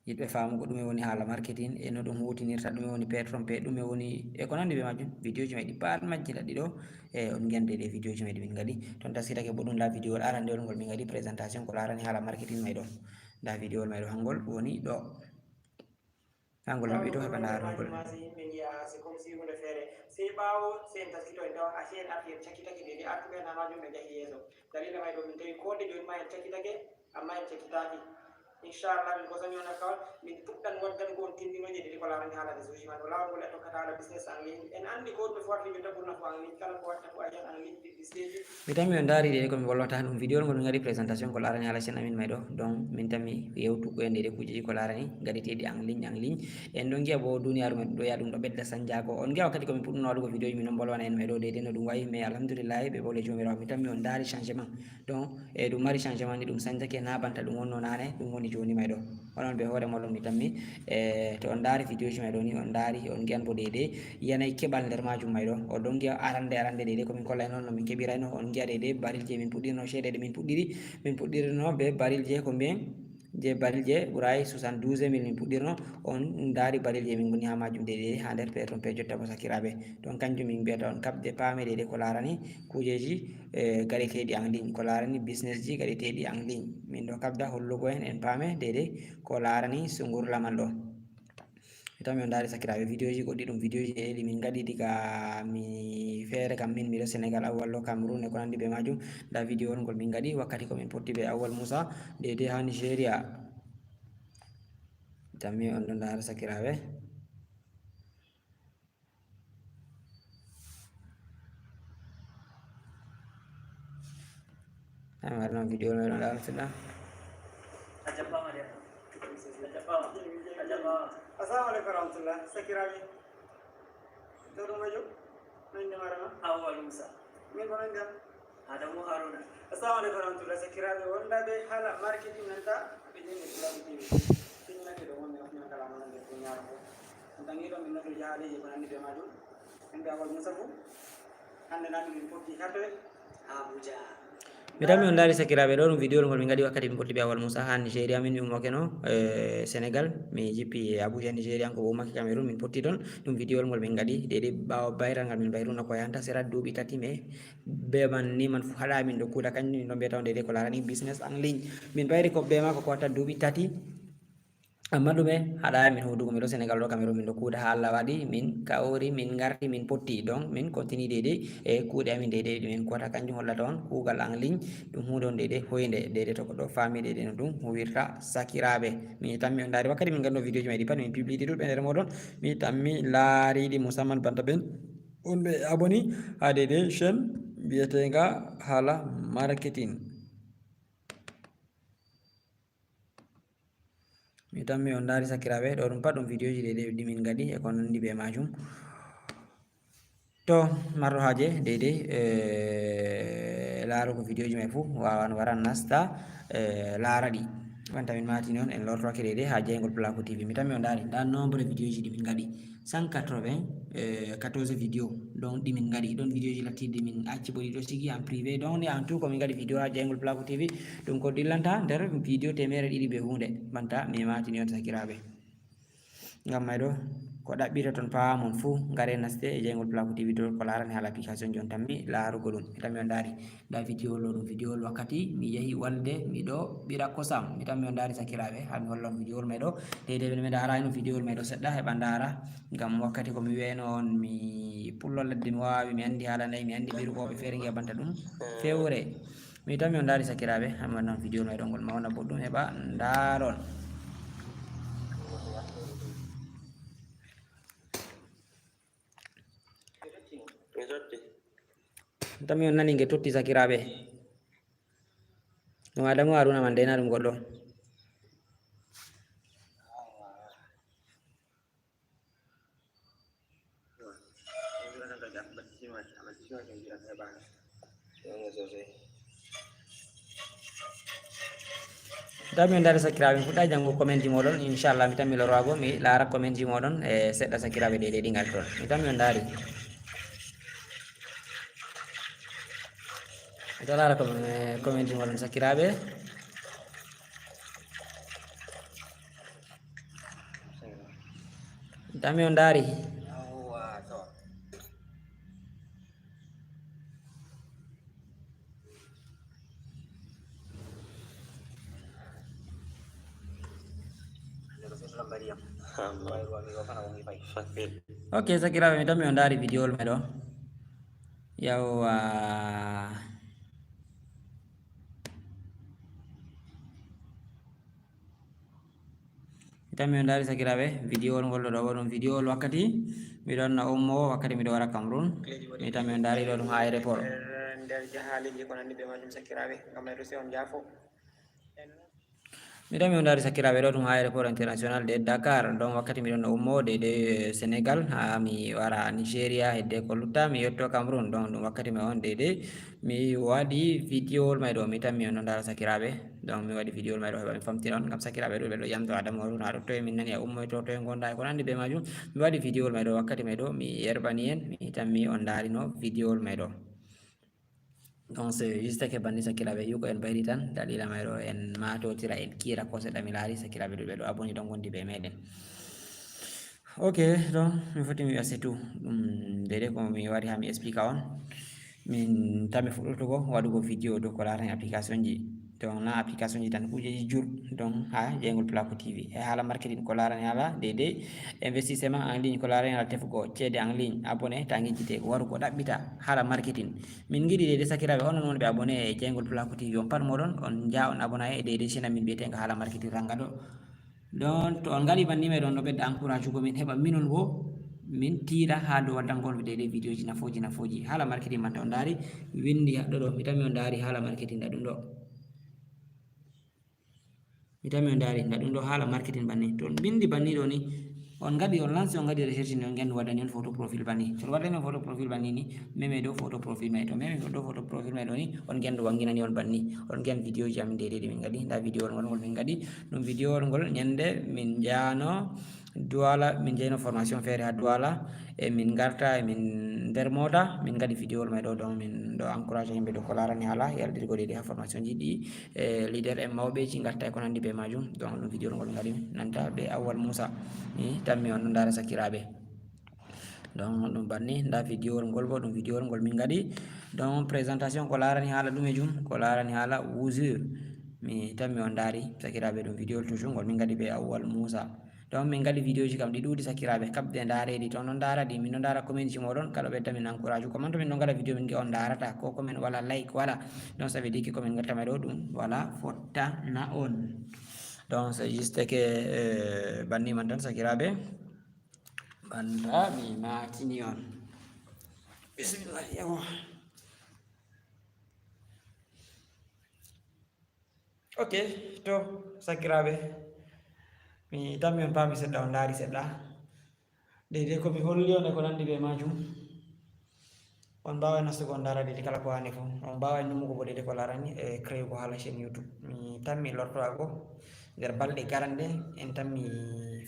Yiɗɓe faamugo ɗume woni haala marketing e no ɗum hutinirta ɗume woni pétrole pe ɗume woni e ko nandi be majum vidéo ji may ɗi pat majji nda ɗiɗo. E on ngi andi ɗe vidéo ji may ɗi min ngaɗi ton taskitake bo ɗum la vidéo arande on ngol min ngaɗi présentation ko laarani haala marketing may ɗo. Nda vidéo may ɗo hangol woni ɗo. Angol maɓɓi to heɓa ndaarugol. Yimɓe ngiya c'est comme si hunde feere sey ɓaawo sey en taskito en tawa a sey en arti en cakkitake deydey artuɓe en ha majum ɓe njahi yeeso. Dalila may ɗo min tawi ko nde jooni ma en cakkitake amma en cakkitaki. Inchallah, min kosami on alkawal, min puɗɗan waddangol on tindinooje ɗiɗi ko laarani haala réseau ji maɓɓe. Laawol ngol en tokkata haala business en ligne. En anndi ko ɗume fof arti min taɓurna fof en ligne, kala ko watta ko agent en ligne, publicité ji. Mi tammi on ndaari ɗe ko mi wallata ɗum vidéo ngol min ngaɗi présentation ko laarani haala chaîne amin may ɗo. Donc min tammi yewtugo en ɗe kuujeji ko laarani ngaɗeteeɗi en ligne, en ligne. En ɗo ngiya bo duniyaaru men ɗo ya ɗum ɗo ɓedda sanjaago. On ngiya wakkati ko min puɗɗuno waɗugo vidéo ji min on bolwana en may ɗo deydey no ɗum wayi, mais alhamdulillahi ɓe bole joomiraawo. Mi tammi on ndaari changement. Donc e ɗum mari changement ni, ɗum sanjake na banta ɗum wonno nane, ɗum woni joni may ɗo. Onon be hoore moɗon mi tammi, e to on ndaari vidéo ji may ɗo ni, on ndaari, on ngiyan bo deydey yanayi keɓal nder majum may ɗo. O ɗon ngiya arande, arande deydey ko min kollay non no min keɓirayno, on ngiya deydey baril je min puɗɗirno, ceede ɗe min puɗɗiri, min puɗɗirno be baril je ko mbiyen je baril je ɓuray soixante-douze mille min puɗɗirno. On ndaari baril je min ngoni ha majum deydey ha nder pe ton pe jotta bo sakiraaɓe. Ɗon kanjum min mbiyata on kaɓde paame deydey ko laarani kuujeji, e, gaɗeteeɗi en ligne, ko laarani business ji gaɗeteeɗi en ligne. Min ɗo kaɓda hollugo en, en paame deydey ko laarani sungurla man ɗo. Mi tammi on ndaari sakiraaɓe vidéo ji goɗɗi, ɗum vidéo ji ɗi min ngaɗi diga mi feere kam min miɗo Sénégal, Awwal ɗo Cameroun e ko nandi be majum. Nda vidéo on ngol min ngaɗi wakkati ko min potti be Awwal Musa deydey ha Nigeria. Mi tammi on ɗo ndaara sakiraaɓe. Ay, mari noon vidéo meɗen ɗaano seɗɗa. A jaɓɓaama de. A jaɓɓaama. A jaɓɓaama. Assalamu aleykum wa rahmatullah. Sakiraaɓe. To ɗum wajo? No innde maaɗa ma? Awwal Musa. Min ko men gam? Adamu Haruna. Assalamu aleykum wa rahmatullah. Sakiraaɓe wondaɓe haala marketing nan ta ɓe jeni Islamic T V. Sinnake ɗo wonde on kala mon nder duniyaru fof. On tangi ɗo min noddu jahaaleji ko nandi be majum. Min ɓe Awal Musa fof. Hannde nan min potti hatoy Abuja. Mi tammi on ndaari sakiraaɓe ɗo ɗum vidéo ngol min ngaɗi wakkati min potti be Awal Musa ha Nigeria, min mi ummake no, eh, Sénégal, mi jippi e Abuja Nigeria ko bo ummake Cameroun min potti ɗon. Ɗum vidéo ngol min ngaɗi deydey ɓaawo bayral ngal min bayruno ko yanta sera duuɓi tati me be man ni man fu haɗa min ɗo kuuda kanjum min ɗo mbiyata on deydey ko laarani business en ligne. Min bayri ko be maako ko watta duuɓi tati. Amma ɗume haɗa min huudugo mi ɗo Sénégal ɗo Cameroun min ɗo kuuda ha Allah waɗi min kawri min ngarti min potti donc min continue deydey e kuuɗe amin deydey ɗi min kuwata kanjum hollata on kuugal en ligne ɗum huunde on deydey hoynde deydey to goɗɗo faami deydey no ɗum huwirta sakiraaɓe. Mi tammi on ndaari wakkati min nganndo vidéo ji may ɗi pat min publicité ɗuɗɓe nder moɗon mi tammi laariɗi musamman banta ɓen on ɓe abonné ha deydey chaîne mbiyetenga haala marketing. Mi tammi on ndaari sakiraaɓe ɗo ɗum pat ɗum vidéo ji ɗe ɗi min ngaɗi e ko nandi be majum. To marɗo haaje deydey e laarugo vidéo ji may fu wawan wara nasta e laara ɗi. Banta min matini on en lortoake deydey ha jeyngol Placo T V. Mi tammi on ndaari nda nombre vidéo ji ɗi min ngaɗi. Cent quatre-vingt-quatorze vidéo donc ɗi min ngaɗi ɗon vidéo ji lattiɗi min acci bo ɗi ɗo sigi en privé donc ni en tout ko min ngaɗi vidéo ha jeyngol Placo T V. Ɗum ko dillanta nder vidéo teemere ɗiɗi be huunde banta mi matini on sakiraaɓe. Ngam may ɗo ko ɗaɓɓita ton paamon fuu ngare naste e jeyngol Placo T V to ko laarani haala application jon tammi laarugo ɗum mi tammi on ndaari. Nda vidéo ɗo ɗum vidéo wakkati mi yahi walde miɗo ɓira kosam mi tammi on ndaari sakiraaɓe ha mi holla on vidéo may ɗo. Deydey ɓe mi ndaarayno vidéo may ɗo seɗɗa heɓa ndaara ngam wakkati ko mi wiyayno on mi pullo ladde mi waawi mi anndi haala nayi mi anndi ɓirugo ɓe feere ngiya banta ɗum fewre. Mi tammi on ndaari sakiraaɓe ha mi wanna on vidéo may ɗo ngol mawna boɗɗum heɓa ndaaron. Mi totti. Tami on nani nge totti sakiraaɓe. Ɗum Adamu Haruna man dena ɗum goɗɗo. Tawi min ndaari sakiraaɓe, mi fuɗɗa janngo comment ji moɗon, inchallah mi tammi lorwago mi laara comment ji moɗon e seɗɗa sakiraaɓe ɗe ɗe ɗi ngal toon mi tammi on ndaari. Mi ɗo laara comment ji moɗon sakiraaɓe. Tami on ndaari. Ok sakiraaɓe mi tammi on ndaari vidéo meɗo. Yawwa. Mi tammi on ndaari sakiraaɓe, vidéo ngol ɗo, ɗo ɗum vidéo wakkati miɗon na ummo, wakkati miɗo wara Cameroun. Mi tammi on ndaari ɗo ɗum ha aéroport. Nder jahaleeji ko nanndi be majum sakiraaɓe, ngam may ɗo se on jaafo. Mi tammi on ndaari sakiraaɓe ɗo ɗum ha aéroport international de Dakar. Donc wakkati miɗon na ummo de, de Sénégal, ha mi wara Nigeria, hedde ko lutta, mi yetto Cameroun. Donc ɗum wakkati may on de, de mi waɗi vidéo may ɗo, mi tammi on ɗo ndaara sakiraaɓe. Donc mi waɗi vidéo may ɗo heɓa mi famtina on, ngam sakiraaɓe ɗo ɓe ɗo yamto Adama Haruna ɗo, toye min nani a ummoyto, toye ngonɗa e ko nanndi be majum. Mi waɗi vidéo may ɗo wakkati may ɗo, mi yerbani en, mi tammi on ndaarino vidéo may ɗo. Donc c'est juste que banni sakiraaɓe, yu ko en bayri tan, dalila may ɗo en matotira, en kiira ko seɗɗa, mi laari sakiraaɓe ɗo ɓe ɗo abonné ɗon gondi be meɗen. Ok, donc mi foti mi wi'a c'est tout. Ɗum dede ko mi wari ha mi explique on. Min tammi fuɗɗotugo waɗugo vidéo dow ko laarani application ji. Donc na application ji tan, kujeji jur, donc ha jeyngol Placo T V. E haala marketing ko laarani haala dede investissement en ligne, ko laarani haala tefugo ceede en ligne, abonné, tangijjite, warugo ɗaɓɓita haala marketing. Min ngiɗi dede sakiraaɓe onon wonɓe abonné e jeyngol Placo T V, on pat moɗon on jaa on abonné e dede chaîne min biyetenga haala marketing ranga ɗo. Donc to on ngaɗi banni may ɗon ɗo ɓedda encourage ugo min heɓa minon wo min tiiɗa ha dow waddangol dede vidéo ji nafooji nafooji. Haala marketing man to on ndaari windi haɗɗo ɗo, mi tammi on ndaari haala marketing nda ɗum ɗo. Mi tammi on ndaari nda ɗum ɗo haala marketing banni. To on bindi banni ɗo ni, on ngaɗi on lance, on ngaɗi recherche ni, on ngendu waddani on photo profil banni. To on waddani on photo profil banni ni, meme dow photo profil may to, meme dow photo profil may ɗo ni, on ngendu wanginani on banni. On ngen vidéo ji amin dede ɗi min ngaɗi. Nda vidéo ngol ngol min ngaɗi. Ɗum vidéo ngol ñande min jaano Douala, min jeyno formation feere ha Douala, e min ngarta, e min nder mota, min ngaɗi vidéo may ɗo, donc min ɗo encourage yimɓe dow ko laarani haala yaltirgo dede ha formation ji ɗi, e leader en mawɓe ji ngarta e ko nanndi be majum. Donc ɗum vidéo ngol ngaɗi nanta be Awwal Moussa. Mi tammi on ɗo ndaara sakiraaɓe. Donc ɗum banni, nda vidéo ngol bo, ɗum vidéo ngol min ngaɗi. Donc présentation ko laarani haala ɗumejum, ko laarani haala Wouzour. Mi tammi on ndaari sakiraaɓe, ɗum vidéo toujours ngol min ngaɗi be Awwal Moussa. Donc min ngaɗi vidéo ji kam ɗi ɗuuɗi sakiraaɓe, kaɓde ndaaredi to on ɗon ndaara ɗi, min ɗon ndaara comment ji moɗon, kala ɓedda min encourage. Ko man to min ɗon ngaɗa vidéo min ngi'a on ndaarata, ko comment wala like wala. Donc ça veut dire que ko min ngatta may ɗo ɗum wala fottana on. Donc c'est juste que euh, banni man tan sakiraaɓe. Banda mi matini on. Bismillah, yawa. Ok, to sakiraaɓe, mi tammi on paami seɗɗa, on ndaari seɗɗa. Dede ko mi holli on e ko nanndi be majum, on mbaawa nastugo on ndaara dede kala ko haani fof. On mbaawa nummugo bo dede ko laarani e créugo haala chaîne YouTube. Mi tammi lortoago nder balɗe garanɗe, en tammi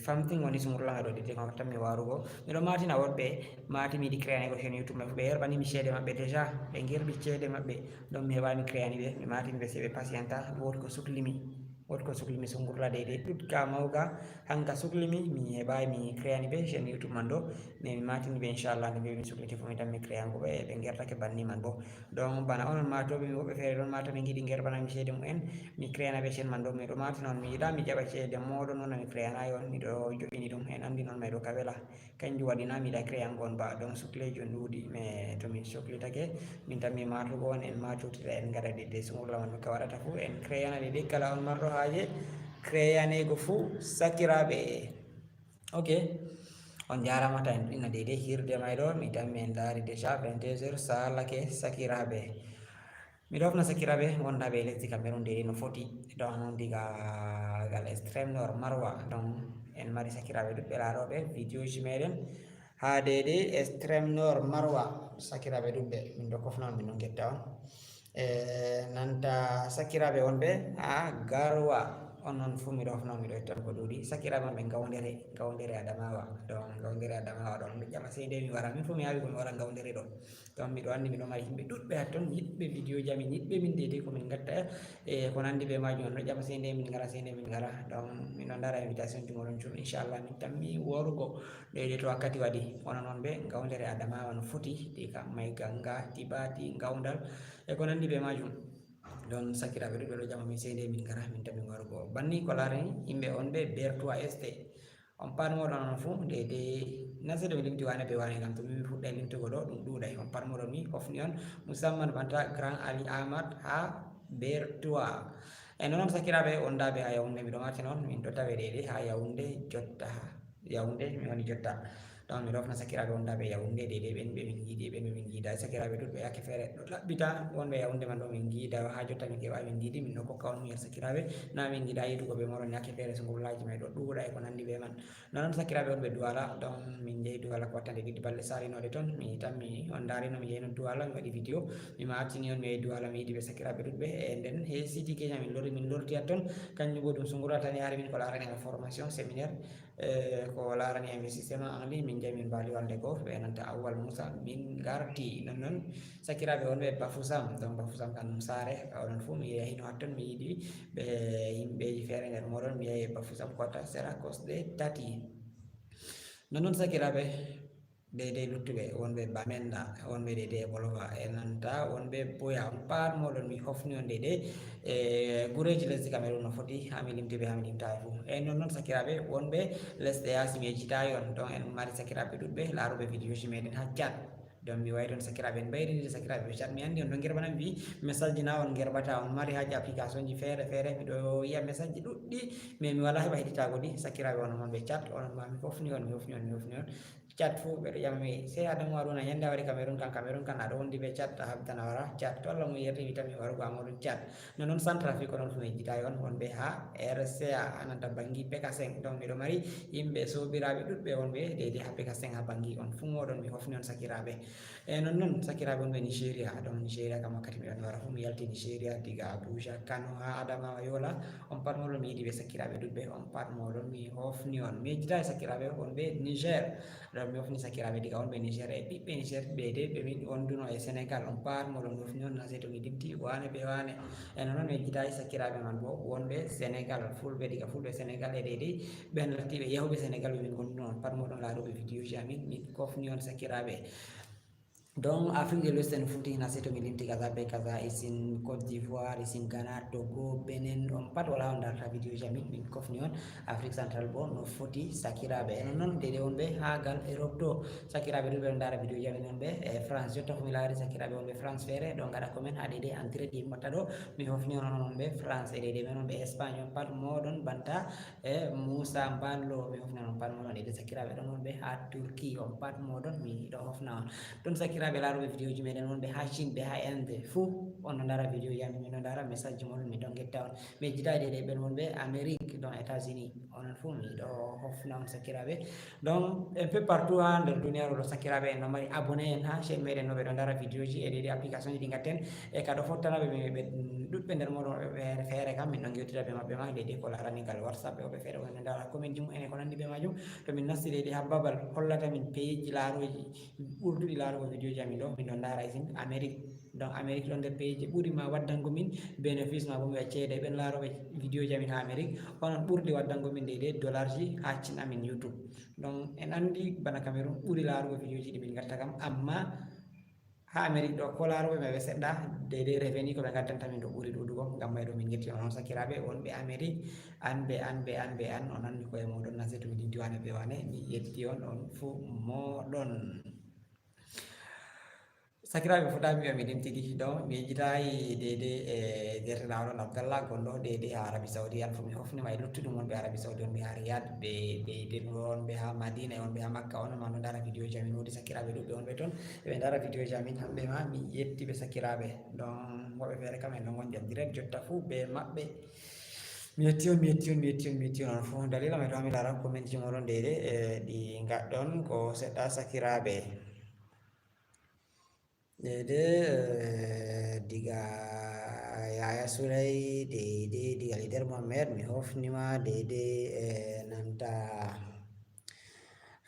famtin woni sumurlanga ɗo dede ko tammi warugo. Miɗo matina woɗɓe mati mi yiɗi créanego chaîne YouTube maɓɓe, ɓe yerɓani mi ceede maɓɓe déjà, ɓe ngerɓi ceede maɓɓe. Donc mi heɓaani créani ɓe, mi matini ɓe se ɓe patienta, woodi ko suklimi. Woodi ko suklimi sungurla dede ɗuɗka mawga, hanga suklimi, mi heɓaay mi créani ɓe chaîne YouTube man ɗo, mais mi matini ɓe inchallah nde mbiimi sukliti fof mi tan mi créango ɓe, ɓe ngertake banni man bo. Donc bana onon matoɓe mi woɓɓe feere ɗon mata ɓe ngiɗi ngerɓana mi ceede mumen, mi créana ɓe chaîne man ɗo, miɗo matina on mi yiɗa mi jaɓa ceede moɗon on mi créanaay on, miɗo joɗɗini ɗum en anndi noon mayɗo ka wela. Kanjum waɗi na miɗa créango on ba, donc sukleeji on ɗuuɗi, mais to min soklitake, min tan mi matugo on, en matotira, en ngaɗa ɗi de sungurla man ka waɗata fuu, en créana ɗi de kala on marɗo haaje créanego fuu sakiraaɓe. Ok, on jarama ta en ɗina dede hirde may ɗo, mi tan mi en ndaari déjà vingt-deux heures salake sakiraaɓe. Miɗo hofna sakiraaɓe wondaɓe e lesdi Cameroun dede no foti, donc diga gal extrême nord Maroua, donc en mari sakiraaɓe ɗuɗɓe laaroɓe vidéo ji meɗen ha dede extrême nord Maroua, sakiraaɓe ɗuɗɓe min ɗo kofna on, min ɗon getta on. E nanta sakiraaɓe wonɓe ha Garoua, on non fuu miɗo hofna on, miɗo yetta on ko ɗuuɗi. Sakiraaɓe maɓɓe Gawdere, Gawdere Adamawa, donc Gawdere Adamawa ɗon miɗo ƴama sey nde mi wara, min fuu mi yaawi ko mi wara Gawdere ɗo. Donc miɗo anndi miɗo mari yimɓe ɗuɗɓe hatton yiɗɓe vidéo ji amin, yiɗɓe min dede ko min ngatta e ko nanndi be majum. On ɗo ƴama sey nde min ngara, sey nde min ngara. Donc min ɗo ndaara invitation ji moɗon jur, inchallah min tammi warugo dede to wakkati waɗi. Kono noon ɓe Gawdere Adamawa no foti, diga Maiganga, Tibati, Gawdal e ko nanndi be majum. Donc sakiraaɓe ɗuɗɓe ɗo ƴama min sey nde min ngara, min tammi warugo. Banni ko laarani yimɓe on ɓe Bertois Esté. On paɗ moɗon on fuu dede na seeɗa mi limti wane be wane, ngam to min mi fuɗɗay limtugo ɗo ɗum ɗuuɗay. On paɗ moɗon mi hofni on, musamman banta Grand Ali Ahmad ha Bertois. E noon, noon sakiraaɓe wondaaɓe haa Yaoundé, miɗo marti noon, min ɗo tawe ɗeɗe haa Yaoundé jotta, haa Yaoundé mi woni jotta. Donc miɗo hofna sakiraaɓe wondaaɓe Yaoundé ɗeɗe, ɓen ɓe min njiidi, ɓen ɓe min njiidaay. Sakiraaɓe ɗuuɗɓe yaake feere ɗo ɗaɓɓita, wonɓe Yaoundé man ɗo min njiidaa, haa jotta min keɓaay min njiidi, min ɗo kokka on muñal sakiraaɓe, na min njiidaa yiidugo bee mooɗon yaake feere, so ngullaaji may ɗo ɗuuɗa e ko nanndi bee man. Noon, noon sakiraaɓe wonɓe Douala, donc min njehi Douala ko wattande ɗiɗi balɗe saalinooɗe toon, mi tammi on ndaarino mi yeyno Douala, mi waɗi vidéo, mi maatini on, mi yehi Douala, mi yiidi ɓe sakiraaɓe ɗuuɗɓe. E nden he City Kenya min lori, min lorti toon, kanjum bo ɗum sungura tani hari min ko laarani information, séminaire, e ko laarani investissement en ligne, min njehi min mbaali walde goo, ɓe nanta Awwal Moussa, min ngarti. Noon, noon sakiraaɓe wonɓe Bafoussam, donc Bafoussam kan ɗum saare, onon fuu mi yehino hatton, mi yiidi ɓe yimɓeeji feere nder mooɗon, mi yehi Bafoussam kota sera kosɗe tati. Noon, noon sakiraaɓe, ɗeɗe luttuɓe wonɓe Bamenda, wonɓe ɗeɗe Bolova, e nanta wonɓe Buea, on pat mooɗon mi hofni on ɗeɗe, e gureeji lesdi Cameroun no foti, haa mi limti ɓe, haa mi limtaay fuu. E noon, noon sakiraaɓe wonɓe lesɗe yaasi, mi yejjitaay on, donc en mari sakiraaɓe ɗuuɗɓe laaruɓe vidéoji meɗen haa Tchad. Donc mi wayi toon sakiraaɓe, en mbayrindiri sakiraaɓe ɓe Tchad. Mi anndi on ɗo ngerɓana mi, message ji na on ngerɓata, on mari haaje application ji feere feere, miɗo yiya message ji ɗuuɗɗi, mais mi walaa heɓa heɗitaago ɗi. Sakiraaɓe onon wonɓe Tchad, onon ma mi hofni on, mi hofni on, mi hofni on. Tchad fuu ɓe ɗo ƴama mi, sey Adamu Haruna, ñande a wari Cameroun kan, Cameroun kan aɗa wondi bee Tchad, a habdan a wara Tchad. To Allah mum yerɗi mi tammi warugo am oɗon Tchad. Noon, noon Centrafrique onon fuu mi yejjitaay on, wonɓe haa R C A, haa nanta Bangui, Pécasseng. Donc miɗo mari yimɓe soobiraaɓe ɗuuɗɓe wonɓe deydey haa Pécasseng, haa Bangui, on fuu mooɗon mi hofni on sakiraaɓe. E noon, noon sakiraaɓe wonɓe Nigéria, donc Nigéria kam wakkati miɗon wara fuu mi yalti Nigéria, diga Abuja, Kano haa Adamawa, Yola, on pat mooɗon mi yiɗi ɓe sakiraaɓe ɗuuɗɓe, on pat mooɗon mi hofni on. Mi yejjitaay sakiraaɓe wonɓe Niger, donc mi hofni sakiraaɓe diga wonɓe Niger e ɓiɓɓe Niger ɓe de ɓe min wonduno e Sénégal, on pat mooɗon mi hofni on, na sey to mi limti waane be waane. E noon, noon mi yejjitaay sakiraaɓe man bo wonɓe Sénégal, fulɓe diga fulɓe Sénégal e deydey ɓen lattiiɓe yahuɓe Sénégal ɓe min wonduno, on pat mooɗon laaruɓe vidéoji amin, min kofni on sakiraaɓe. Donc Afrique de l'Ouest no foti, na sey to mi limti kaza be kaza, isin Côte d'Ivoire, isin Ghana, Togo, Benin, on pat walaa on darta vidéoji amin, min kofni on. Afrique Centrale bo no foti sakiraaɓe. E noon, noon deydey wonɓe haa gal Europe to, sakiraaɓe ɗuuɗɓe ɗon ndaara vidéoji amin, wonɓe e France. Jotta ko mi laari sakiraaɓe wonɓe France feere ɗon ngaɗa comment haa deydey entrée ɗi watta ɗo, mi hofni on, onon wonɓe France e deydey men wonɓe Espagne, on pat mooɗon banta e Moussa Mballo, mi hofni on, on pat mooɗon. Deydey sakiraaɓe ɗon wonɓe haa Turquie, on pat mooɗon mi ɗo hofna on. Ɗon sakiraaɓe laaruɓe vidéoji meɗen wonɓe haa Chine, ɓe haa Inde fuu, on no ndaara vidéoji amin, min no ndaara message ji mooɗon, min ɗon ngetta on. Mi yejjitaay deydey ɓen wonɓe Amérique, donc États-Unis, onon fuu mi ɗo hofna on sakiraaɓe. Donc un peu partout haa nder duniyaaru ɗo sakiraaɓe, en no mari abonné en haa chaîne meɗen, no ɓe ɗo ndaara vidéoji e deydey application ji ɗi ngatten. E ka ɗo fottanaɓe ɓe, ɓe ɗuuɗɓe nder mooɗon ɓe feere feere kam, min ɗon ngewtida bee maɓɓe ma deydey ko laarani gal WhatsApp e woɓɓe feere, wonɓe ndaara comment ji mum en e ko nanndi bee maajum. To min nasti deydey haa babal hollata min page ji laarooji ɓurduɗi laarugo vidéoji amin ɗo, min ɗon ndaara isin Amérique. Donc Amérique ɗon nder page ji ɓuri ma waddango min bénéfice, ma bo mi wi'a ceede, ɓen laarooɓe vidéoji amin haa Amérique, onon ɓurɗi waddango min deydey dollar ji haa chaîne amin YouTube. Donc en anndi bana Cameroun ɓuri laarugo vidéoji ɗi min ngatta kam, amma haa Amérique ɗo, ko laarooɓe maɓɓe seɗɗa, deydey revenu ko ɓe ngaddanta min ɗo ɓuri ɗuuɗugo. Ngam may ɗo min ngetti on, on sakiraaɓe wonɓe Amérique, an be an be an be an, on anndi ko'e mooɗon, na sey to mi limti waane be waane, mi yetti on, on fuu mooɗon. Sakiraaɓe, fotaani mi wi'a mi limti ɗi ɗo, mi yejjitaay deydey e deerɗinaaɗo on Abdallah gonɗo deydey haa Arabie Saoudi, an fuu mi hofni ma e luttuɗum wonɓe Arabie Saoudi, wonɓe haa Riyad, ɓe deydey wonɓe haa Madina e wonɓe haa Makka, onon ma no ndaara vidéoji amin, woodi sakiraaɓe ɗuuɗɓe wonɓe ton, eɓe ndaara vidéoji amin, hamɓe ma mi yetti ɓe sakiraaɓe. Donc woɓɓe feere kam en ɗon ngondi en direct jotta fuu bee maɓɓe. Mi yetti on, mi yetti on, mi yetti on, mi yetti on, on fuu. Daliila may to haa mi laara comment ji mooɗon deydey, e ɗi ngaɗɗon ko seɗɗa sakiraaɓe. Deydey, eh, diga Yaya Souley, deydey, diga Leader Mohammed, mi hofni ma, deydey, eh, nanta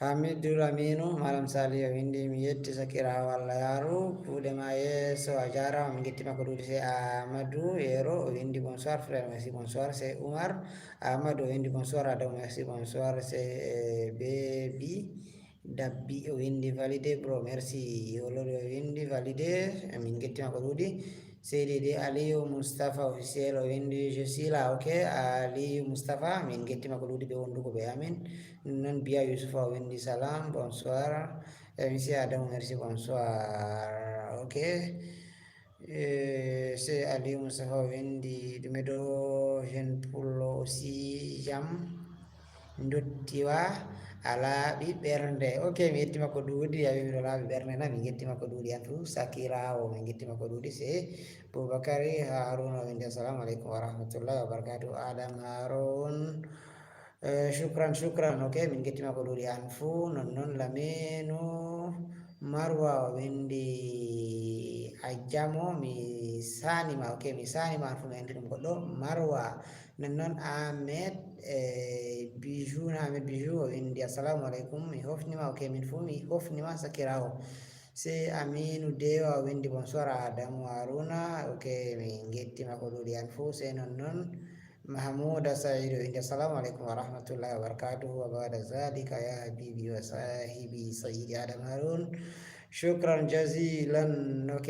Hamidu Laminu, Malam Sali o winndi, mi yetti sakiraawo, Allah yaaru kuuɗe ma yeeso, a jaaraama, min ngetti ma ko ɗuuɗi. Sey Amadou Yero o winndi, bonsoir frère, merci, bonsoir. Sey Oumar Amadou o winndi, bonsoir Adam, merci, bonsoir. Sey, eh, Bebi Dabbi o winndi, validé bro, merci. Yolori o winndi, validé, min ngetti ma ko ɗuuɗi. Seydi Aliyu Mustafa officiel o winndi, je suis là, ok. Aliyu Mustafa, min ngetti ma ko ɗuuɗi ɓe wondugo be amin. Noon Biya Yusufa o winndi, salam, bonsoir. Eh, monsieur Adamu, merci, bonsoir. Ok. Eh, se Aliou Moustapha o winndi ɗume ɗo, jeune pullo aussi jam ndottiwa a laaɓi ɓernde. Ok, mi yettima ko ɗuuɗi, a wi miɗo laaɓi ɓernde na, min gettima ko ɗuuɗi an fuu. Sakiraawo, min gettima ko ɗuuɗi. Se Boubakary Haruna o winndi, assalamu aleykum wa rahmatullahi wa barakatuh. Adam Harun, eh, shukran, shukran. Ok, min gettima ko ɗuuɗi an fuu. Non non Laminu Marwa o winndi a jamo, mi sanima. Ok, mi sanima an fuu, mi anndi ɗum goɗɗo. Marwa. Non non Ahmed, eh, Bijou na, Ahmed Bijou o winndi, assalamu aleykum, mi hofnima. Ok, min fuu mi hofnima sakiraawo. Se Aminu Dewa o winndi, bonsoir Adamu Haruna. Ok, min gettima ko ɗuuɗi an fuu. Se non non Mahmouda Saïd o winndi, assalamu aleykum wa rahmatullahi wa barakatuhu. Wa ba'da zalika ya habibi wa sahibi Saïd Adam Harun. Shukran jazilan. Ok,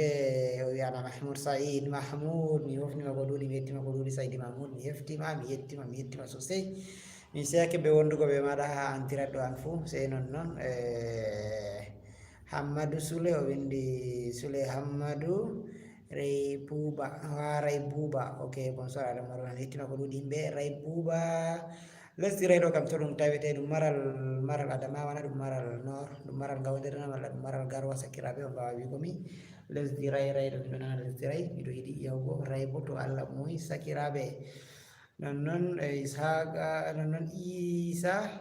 o wiyana Mahmoud Saïd. Mahmoud, mi hofnima ko ɗuuɗi, mi yettima ko ɗuuɗi. Saïd Mahmoud, mi heftima, mi yettima, mi yettima sosai. Mi seyake be wondugo be maɗa ha antirat ɗo an fuu. Sey non non, eh, Hammadu Sule o winndi, Sule Hammadu Rey Buuba, ha Rey Buuba. Ok, bonsoir Adam Haruna, mi yettima ko ɗuuɗi yimɓe. Rey Buuba, lesdi Rey ɗo kam to ɗum tawete, ɗum maral, maral Adamawa na, ɗum maral Nord, ɗum maral Ngawdere na, walla ɗum maral Garwa? Sakiraaɓe, on mbaawa wi'go mi. Lesdi Rey, Rey ɗo, miɗo nana lesdi Rey, miɗo yiɗi yahugo Rey bo, to Allah muuyi. Sakiraaɓe, non non, eh, Ishaqa, non non Isa,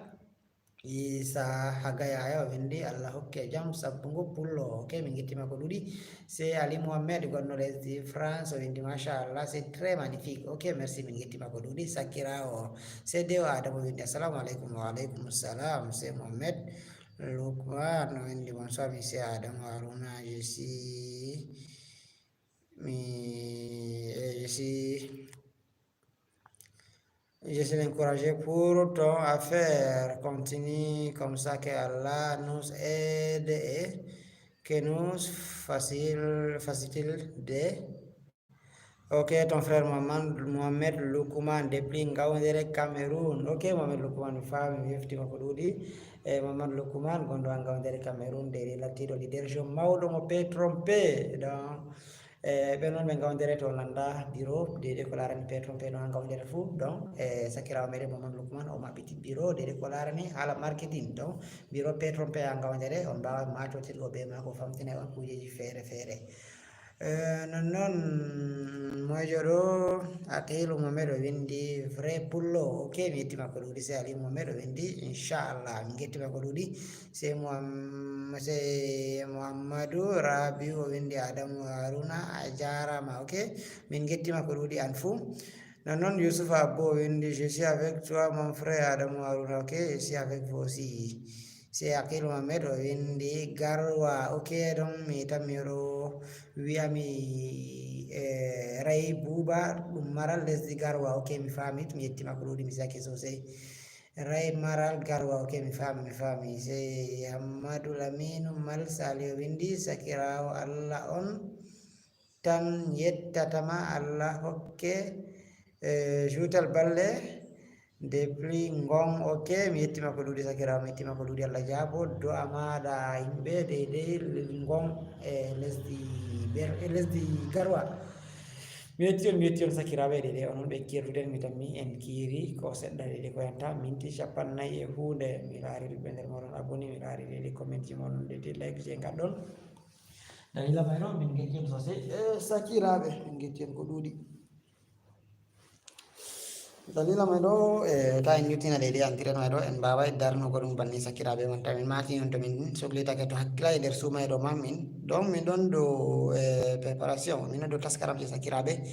Isa Haga Yaya o winndi, Allah hokke jam sabbungo pullo. Ok, min gettima ko ɗuuɗi. Se Ali Mohammed, gonɗo lesdi France, o winndi, machallah, c'est très magnifique. Ok, merci, min gettima ko ɗuuɗi. Sakiraawo, se Dewa Adama o winndi, assalamu aleykum. Wa aleykum salam. Se Mohammed Lukman o winndi, bonsoir monsieur Adama Haruna, je suis, mi, eh, je suis Je suis encouragé pour ton affaire. Continue comme ça, que Allah nous aide et que nous facile, facilite de. Ok, ton frère Mohamed, Mohamed Lukman depuis Ngaoundéré, Cameroun. Ok, Mohamed Lukman, mi faami, mi heftima ko ɗuuɗi. E Mohamed Lukman, gonɗo ha Ngaoundéré, Cameroun, de lattiɗo leader, jeune mawɗo mo P trompé. Donc, e ɓe noon ɓe Ngaoundéré to nanda bureau, deydey ko laarani P trompé no ha Ngaoundéré fuu. Donc, e sakiraawo meɗen Mohamed Lukman, o maɓɓiti bureau, deydey ko laarani haala marketing. Donc, bureau P trompé ha Ngaoundéré, on mbaawa maatotirgo be maako, famtina on kuujeeji feere feere. Eh, non non, moijo ɗo, Aqilu Mohamed o winndi, vrai pullo. Ok, mi yettima ko ɗuuɗi. Se Ali Mohamed o winndi, inchallah, min gettima ko ɗuuɗi. Se Muham-, se Muhammadu Rabiu o winndi, Adamu Haruna, a jaarama. Ok, min gettima ko ɗuuɗi an fuu. Non non, Youssouf Abbo o winndi, je suis avec toi, mon frère Adamu Haruna. Ok, je suis avec vous aussi. Se Aqil Mohamed o winndi, Garwa. Ok, donc mi tammi oɗo wi'ami, eh, Ray Buuba, ɗum maral lesdi Garwa. Ok, mi faami, mi yettima ko ɗuuɗi, mi saki sosai. Ray maral Garwa. Ok, mi faami, mi faami. Se Hammadu Laminu Mal Sali o winndi, sakiraawo Allah on tan yettatama, Allah hokke, eh, juutal balle. Depuis Ngon, ok, mi yettima ko ɗuuɗi sakiraawo, mi yettima ko ɗuuɗi, Allah jaabo du'a maɗa. Yimɓe deydey Ngon e lesdi Ber-, e lesdi Garwa. Mi yetti on, mi yetti on sakiraaɓe deydey, onon ɓe kirduɗen, mi tammi en kiiri ko seɗɗa deydey ko yanta minti capannay e huunde. Mi laari ɓe nder moɗon abonné, mi laari deydey comment ji moɗon, deydey like ji e ngaɗɗon. Dalila may ɗo, min ngetti on sosai, eh, sakiraaɓe, min ngetti on ko ɗuuɗi. Dalila may ɗo, eh, ta en yettina deydey antiren may ɗo, en mbaaway darnugo ɗum banni sakiraaɓe, wonta min maati on to min soklitake to hakkilay nder suumayɗo ma min. Donc min ɗon dow, eh, préparation, min ɗon dow taskaram je sakiraaɓe.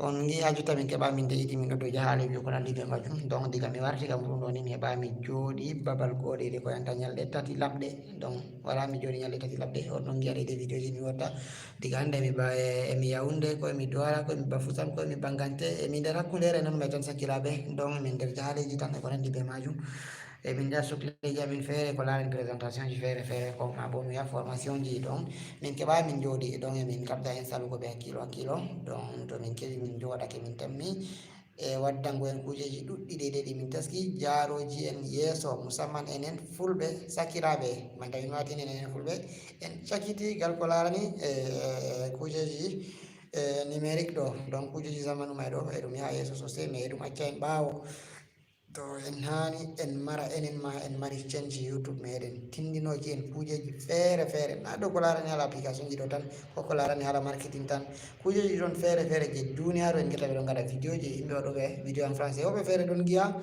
On ngi ha jotta min keɓa min de idi min ɗo dow jahale wi'u ko nandi be majum. Donc diga mi warti kam ɗum ɗo ni mi heɓa mi jooɗi babal goɗe de ko yanta nyalɗe tati laɓɗe. Donc wala mi jooɗi nyalɗe tati laɓɗe. On ɗon ngi'a de video ji mi watta. Diga hande mi ba e, e mi Yaoundé, ko e mi Douala, ko e mi Bafoussam, ko e mi Bangante, e mi nder hakkundere non mi tan sakiraaɓe. Donc min nder jahaleji tan e ko nandi be majum. E min nder sukleji amin feere ko laarani présentation ji feere feere ko ma bo mi wi'a formation ji. Donc min keɓa min jooɗi, donc e min kaɓda en salugo be hakkilo hakkilo. Donc to min keɓi min jooɗake min tammi e waddango en kujeji ɗuɗɗi deydey ɗi min taski jaaroji en yeeso, musamman enen fulɓe sakiraaɓe. Manta min maati enen, enen fulɓe en Cakiti gal ko laarani e kuujeeji e numérique ɗo, donc kuujeeji zamanu may ɗo, eɗum yaha yeeso sosai, mais eɗum acca en ɓaawo. To en haani en mara enen ma en mari chaîne ji YouTube meɗen, tindinooji en kuujeeji feere feere, na dow ko laarani haala application ji ɗo tan, ko ko laarani haala marketing tan, kuujeeji ɗon feere feere je duniyaaru en ngeta ɓe ɗon ngaɗa vidéo ji, yimɓe waɗooɓe vidéo en français, woɓɓe feere ɗon ngiya.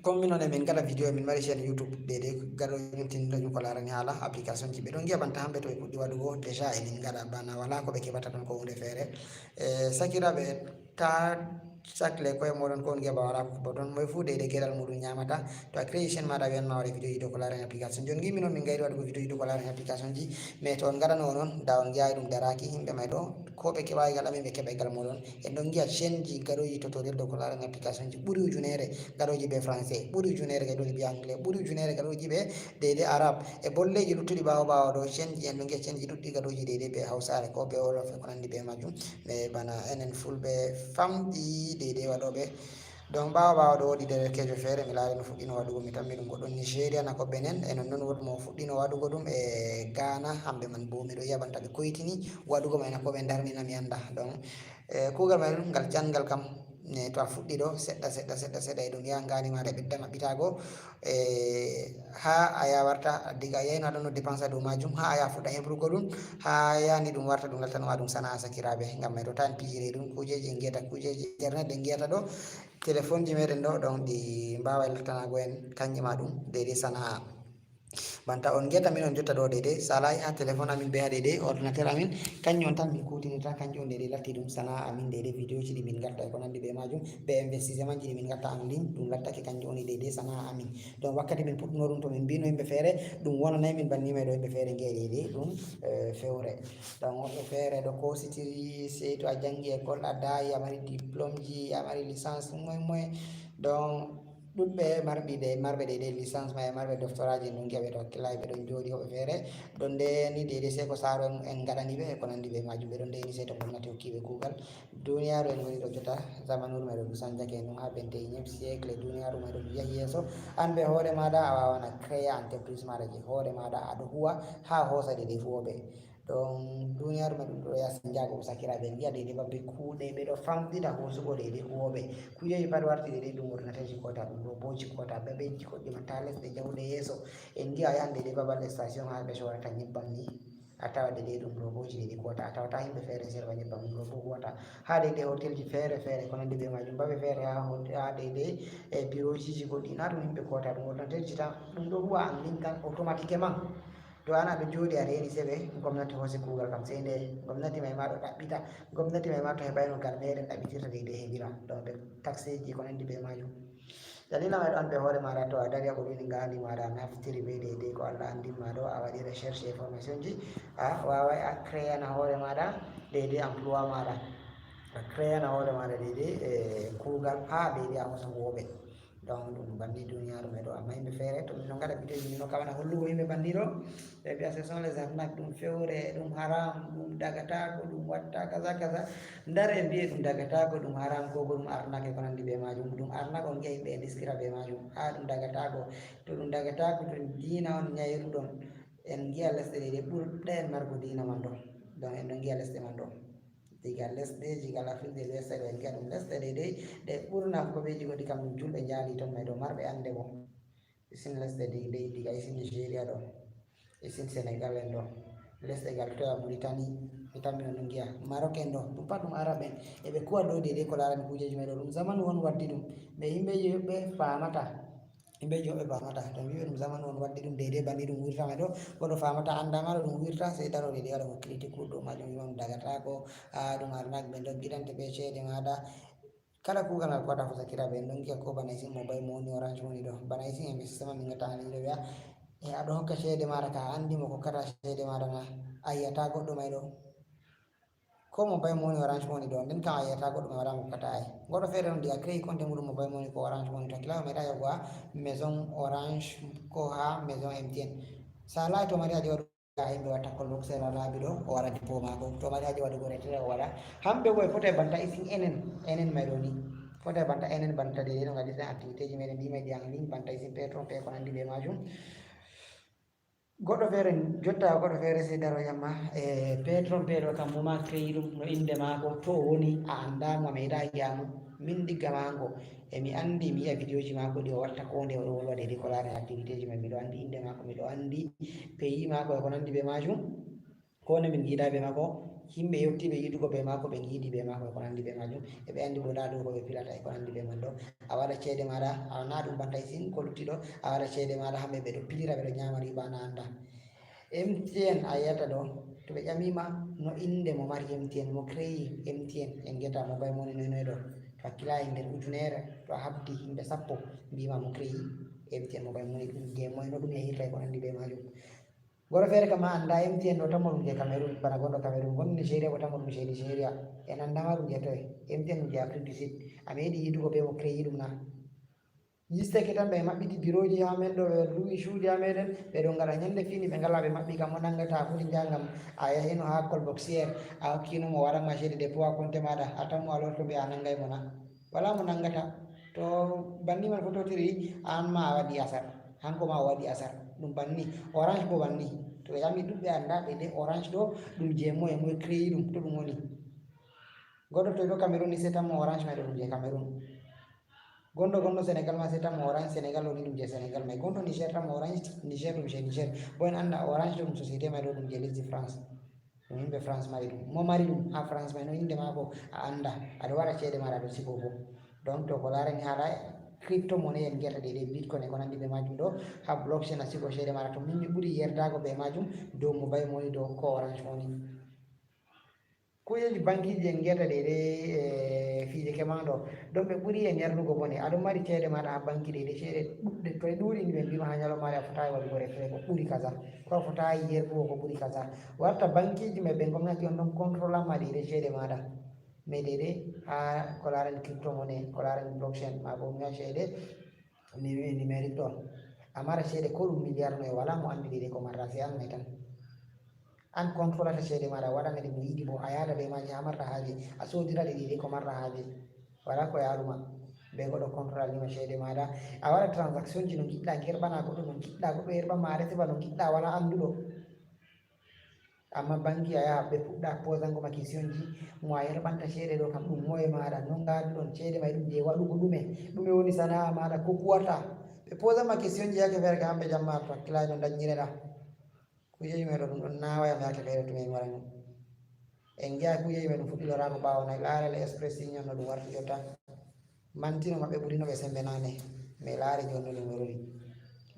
Comme minon emin ngaɗa vidéo, emin mari chaîne YouTube, deydey gaɗooji ɗum tindinooji ko laarani haala application ji, ɓe ɗon ngiya banta hamɓe to ɓe puɗɗi waɗugo déjà emin ngaɗa, bana wala ko ɓe keɓata ɗon ko huunde feere. E sakiraaɓe, ta sakle koye moɗon ko on ngiya ba wala ko ɗon, moye fuu deydey geɗal muɗum ñaamata. To a créé chaîne maɗa, wiyan ma waɗa vidéo ji dow ko laarani application. Jooni ngi minon min ngayri waɗugo vidéo ji dow ko laarani application ji, mais to on ngaɗano on on, da on ngiya ɗum daraaki, yimɓe may ɗo ko ɓe keɓaay gal amin ɓe keɓa gal moɗon. En ɗon ngiya chaîne ji gaɗooji tutoriel dow ko laarani application ji ɓuri ujunere gaɗooji be français, ɓuri ujunere gaɗooji be anglais, ɓuri ujunere gaɗooji be deydey arabe, e bolleeji luttuɗi ɓaawo ɓaawo ɗo, chaîne ji, en ɗon ngiya chaîne ji ɗuɗɗi gaɗooji deydey be hawsaare ko be wolof e ko nandi be majum. Mais bana enen fulɓe famɗi deydey waɗooɓe. Donc ɓaawo ɓaawo ɗo woodi derekeejo feere mi laari no fuɗɗino waɗugo, mi tammi ɗum goɗɗo Nigeria na ko Benin, e non non woodi mo fuɗɗino waɗugo ɗum e Ghana, hamɓe man bo miɗo yiya banta ɓe koytini waɗugo may na ko ɓe darnina mi annda. Donc e kuugal may ɗum ngal janngal kam, ne to a fuɗɗi ɗo seɗɗa seɗɗa seɗɗa seɗɗa e ɗum yaha ngaani maɗa ɓedda maɓɓitaago, e haa a yaha warta, diga a yahino aɗon no dépense dow majum, haa a yaha fuɗɗa heɓrugo ɗum, haa yani ɗum warta ɗum laltanoma ɗum sana'a sakiraaɓe. Ngam may to tan pijire ɗum kuujeeji en ngiyata, kuujeeji internet en ngiyata ɗo, téléphone ji meɗen ɗo, donc ɗi mbaaway lattanago en kanji ma ɗum deydey sana'a. Banta on ngeta min on jotta ɗo deydey, sa laayi ha téléphone amin be ha deydey ordinateur amin, kanjum on tan min kutinirta, kanjum on deydey latti ɗum sana'a amin, deydey vidéo ji ɗi min gatta e ko nandi be majum, be investissement ji ɗi min gatta en ligne, ɗum lattake kanjum woni deydey sana'a amin. Donc wakkati min puɗɗuno ɗum to min mbino yimɓe feere, ɗum wonanay min banni may ɗo yimɓe feere ngiya deydey ɗum eh, fewre. Donc woɓɓe feere ɗo kositiri, sey to a jangi école a daayi, a mari diplôme ji, a mari licence, moy moy. Donc ɗuɗɓe marɓe de marɓe deydey licence ma e marɓe doctorat ji ɗum giya ɓe ɗo hakkilaaji ɓe ɗon jooɗi hoɓe feere ɗon ndeni deydey sey ko saaro en ngaɗani ɓe e ko nandi be majum, ɓe ɗon ndeni sey to gomnati hokki ɓe kuugal. Duniyaaru en woni ɗo jotta, zamanuru may ɗo ɗum sanjake, en ɗum ha vingt et unième siècle, duniyaaru may ɗo ɗum yahi yeeso. An be hoore maɗa a wawan a créer entreprise maɗa je hoore maɗa, a ɗo huwa ha a hoosa deydey huwoɓe. Donc duniyaaru ma ɗum ɗo yaha sanjaago, sakiraaɓe, en ngi'a deydey babbe kuuɗe ɓe ɗo famɗita hoosugo deydey huwooɓe. Kuujeeji pat warti deydey ɗum ordinateur ji koota, ɗum roboji koota, babeji goɗɗi ma ta lesɗe jawɗe yeeso. En ngi'a a yahan deydey babal station ha ɓe soorata nyebbam ni, a tawa deydey ɗum roboji deydey koota, a tawata yimɓe feere serva nyebbam, ɗum robo huwata. Ha deydey hotelji feere feere ko nandi be majum, babe feere ha hot- ha deydey e birojiji goɗɗi na ɗum yimɓe koota, ɗum ordinateur ji tan, ɗum ɗo huwa en ligne tan automatiquement. To an aɗo jooɗi a reeni seɓe, gomnati hoosi kuugal kam, sey nde gomnati may ma ɗo ɗaɓɓita, gomnati may ma to heɓayno gal meɗen ɗaɓɓitirta deydey heɓira, donc ɓe taxeji ko nandi be majum. Dalila may ɗo an be hoore maɗa to a dari a ɓorwini ngaandi maɗa a naftiri be deydey ko Allah andin ma ɗo, a waɗi recherche e formation ji, a waway a créana hoore maɗa deydey emploi maɗa, a créana hoore maɗa deydey e kuugal ha deydey a hoosa huwoɓe. Donc ɗum banni duniyaaru may ɗo, amma yimɓe feere to min no ngaɗa vidéo ji min no kawana hollugo yimɓe banni ɗo, ɓe mbi'a ce sont les arnaques, ɗum fewre, ɗum haram, ɗum dagatako, ɗum watta kaza kaza. Ndar e mbi'e ɗum dagatako, ɗum haram, ko bo ɗum arnaque ko nandi be majum. Ɗum arnaque on ngi'a yimɓe e ndiskira be majum. Ha ɗum dagatako, to ɗum dagatako to diina on nyayruɗon, en ngi'a lesɗe ɗe ɗe ɓurɗe en margo diina man ɗo. Donc en ɗon ngi'a lesɗe man ɗo. Diga lesɗe, diga l'Afrique de l'Ouest ɗo en ngi'a ɗum lesɗe deydey ɗe ɓurna ko beji goɗɗi kam ɗum julɓe njaali ton may ɗo marɓe ande bo. Isin lesɗe deydey diga isin Nigeria ɗo, isin Sénégal en ɗo, lesɗe gal toya Mauritanie, mi tammi on ɗum ngi'a Maroc en ɗo, ɗum pat ɗum arab en. Eɓe kuwa ɗo deydey ko larani kujeji may ɗo, ɗum zamanu on waddi ɗum. Mais yimɓe ɓe famata, yimɓe joɓe famata. To mi wiɓe ɗum zamanu on waddi ɗum deydey banni ɗum wirta may ɗo, goɗɗo famata anda ma ɗo ɗum wirta, sey daro deydey waɗa ko critique ɗo majum, wi'a ɗum dagatako, a ɗum arnaque, ɓe doggitante be ceede maɗa. Kala kuugal ngal ko wata fo sakiraaɓe, en ɗon ngi'a ko bana isin mobile money, Orange Money ɗo. Bana isin investissement min ngatta en ɗo wi'a, e aɗo hokka ceede maɗa ka a andi mo hokkata ceede maɗa na, a yi'ata goɗɗo may ɗo. Ko mobile money, Orange Money ɗo, nden kam a yi'ata goɗɗo may wala mo hokkata ay. Goɗɗo feere on diga créé compte muɗum mobile money ko Orange Money, to hakkilaaɓe meɗa yogo ha maison Orange ko ha maison M T N. Sa laayi to mari haje waɗu ga yimɓe watta ko luxer a laabi ɗo, o waɗa dépôt maako. To mari haje waɗugo retrait o waɗa. Hamɓe bo e fota e banta isin enen, enen may ɗo ni. Fota e banta enen banta deydey no ngaɗirten activité ji meɗen mbi may ɗi en ligne banta isin patron pe ko nandi be majum. Goɗɗo feere jotta, goɗɗo feere sey daro yamma e petron peeɗo kam mo ma créé ɗum no innde maako, to o woni a annda mo, a meeɗa yi'aamo. Min digga maango e mi anndi, mi yi'a vidéo ji maako ɗi o watta koo nde o ɗo wolwa deydey ko laarani activité ji men. Miɗo anndi innde maako, miɗo anndi pays maako e ko nanndi bee maajum. Koo nde min ngiidaa bee maako, yimɓe yottiiɓe yiidugo bee maako, ɓe ngiidi bee maako e ko nanndi bee maajum, e ɓe anndi bo ndaa ɗo ko ɓe pilata e ko nanndi bee man ɗo. A waɗa ceede maaɗa, a na ɗum bantay sin ko lutti ɗo, a waɗa ceede maaɗa, hamɓe ɓe ɗo pilira, ɓe ɗo nyaama riba, na annda. M T N a yi'ata ɗo, to ɓe ƴamiima no innde mo mari M T N, mo créé M T N, en ngi'ata mobile money noy noy ɗo. To a kilaayi nder ujuneere, to a habdi yimɓe sappo, mbiima mo créé M T N mobile money, ɗum je moy, no ɗum yahirta e ko nanndi bee maajum. Goɗɗo feere kam a annda M T N ɗo, tammo ɗum je Cameroun, bana gonɗo Cameroun, gonɗo Nigeria bo tammo ɗum je Nigeria. En annda ma ɗum je toye. M T N ɗum je Afrique du Sud. A meeɗi yiidugo bee mo créé ɗum na? Yistake tan ɓe maɓɓiti birooji haa men ɗo, ɓe luwi cuuɗi haa meɗen, ɓe ɗon ngaɗa nyande fini ɓe ngalaa, ɓe maɓɓi kam, mo nanngata a foti njaha ngam a yahino haa Colboxière, a hokkino mo waɗan ma ceede dépôt haa compte maaɗa, a tammo a lorto mbi'a a nanngay mo na? Walaa mo nanngata. To banni man fototiri, an ma a waɗi asar, hanko ma o waɗi asar. Ɗum banni. Orange bo banni. To ɓe ƴami ɗuɗɓe annda ɓe de Orange ɗo ɗum je moye, moye créé ɗum, to ɗum woni. Goɗɗo to ɗo Cameroun ni sey tammo Orange may ɗo ɗum je Cameroun. Gonɗo gonɗo Senegal ma sey tammo Orange Senegal ɗo ni ɗum je Senegal may. Gonɗo Niger tammo Orange Niger ɗum je Niger. Bo en annda Orange ɗo ɗum société may ɗo ɗum je lesdi France. Ɗum yimɓe France mari ɗum. Mo mari ɗum haa France may no innde maako a annda. Aɗo waɗa ceede maaɗa aɗo sigo bo. Donc to ko laarani haala crypto monnaie en ngi'ata ɗe, ɗe bitcoin e ko nanndi bee maajum ɗo, haa blockchain a sigo ceede maaɗa, to min mi ɓuri yerdaago bee maajum dow mobile money ɗo ko Orange Money. Kuujeeji bankiiji en ngi'ata ɗe, ɗe, e fiije keman ɗo, ɗon ɓe ɓuri en yarnugo bone. Aɗo mari ceede maaɗa haa banki ɗe, ɗe ceede ɗuɗɗe, to ɗe ɗuuɗi ni ɓe mbiima haa nyalawmaare a fotaay waɗugo refle ko ɓuri kaza, ko a fotaay yerbugo ko ɓuri kaza. Warta bankiiji may ɓe gomnati on ɗon contrôle ma ɗe, ɗe ceede maaɗa. Mais ɗe, ɗe haa ko laarani crypto monnaie, ko laarani blockchain, maa bo mi wi'a ceede numi-, numérique ɗo. A mara ceede ko ɗum milliard noy, walaa mo anndi ɗe, ɗe ko marra, sey an may tan. An contrôlata ceede maaɗa, waɗa ngadi mo yiɗi bo, a yaada bee maaje haa marɗa haaje, a soodira ɗe, ɗe ko marɗa haaje. Walaa ko yaaɗuma bee goɗɗo contrôlanima ceede maaɗa. A waɗa transaction ji no ngiɗɗa, gerɓana goɗɗo no ngiɗɗa, goɗɗo yerɓan ma a resiba no ngiɗɗa, walaa annduɗo. Amma banki a yaha ɓe puɗɗa posango ma question ji, mo a yerɓanta ceede ɗo kam ɗum moye maaɗa, no ngaaduɗon ceede may, ɗum je waɗugo ɗume, ɗume woni sana'a maaɗa, ko kuwata? Ɓe posan ma question ji yaake feere kam, hamɓe jamma to hakkilaaji no daññireɗa. Kuujeeji may ɗo ɗum ɗon naawa yam yaake feere to min wara ɗum. En ngi'a kuujeeji may ɗum fuɗɗi loraago ɓaawo nay, laare le Express Union no ɗum warti jotta. Mantino maɓɓe ɓuri no ɓe sembe naane. Mi laari jooni no ɗum lorori.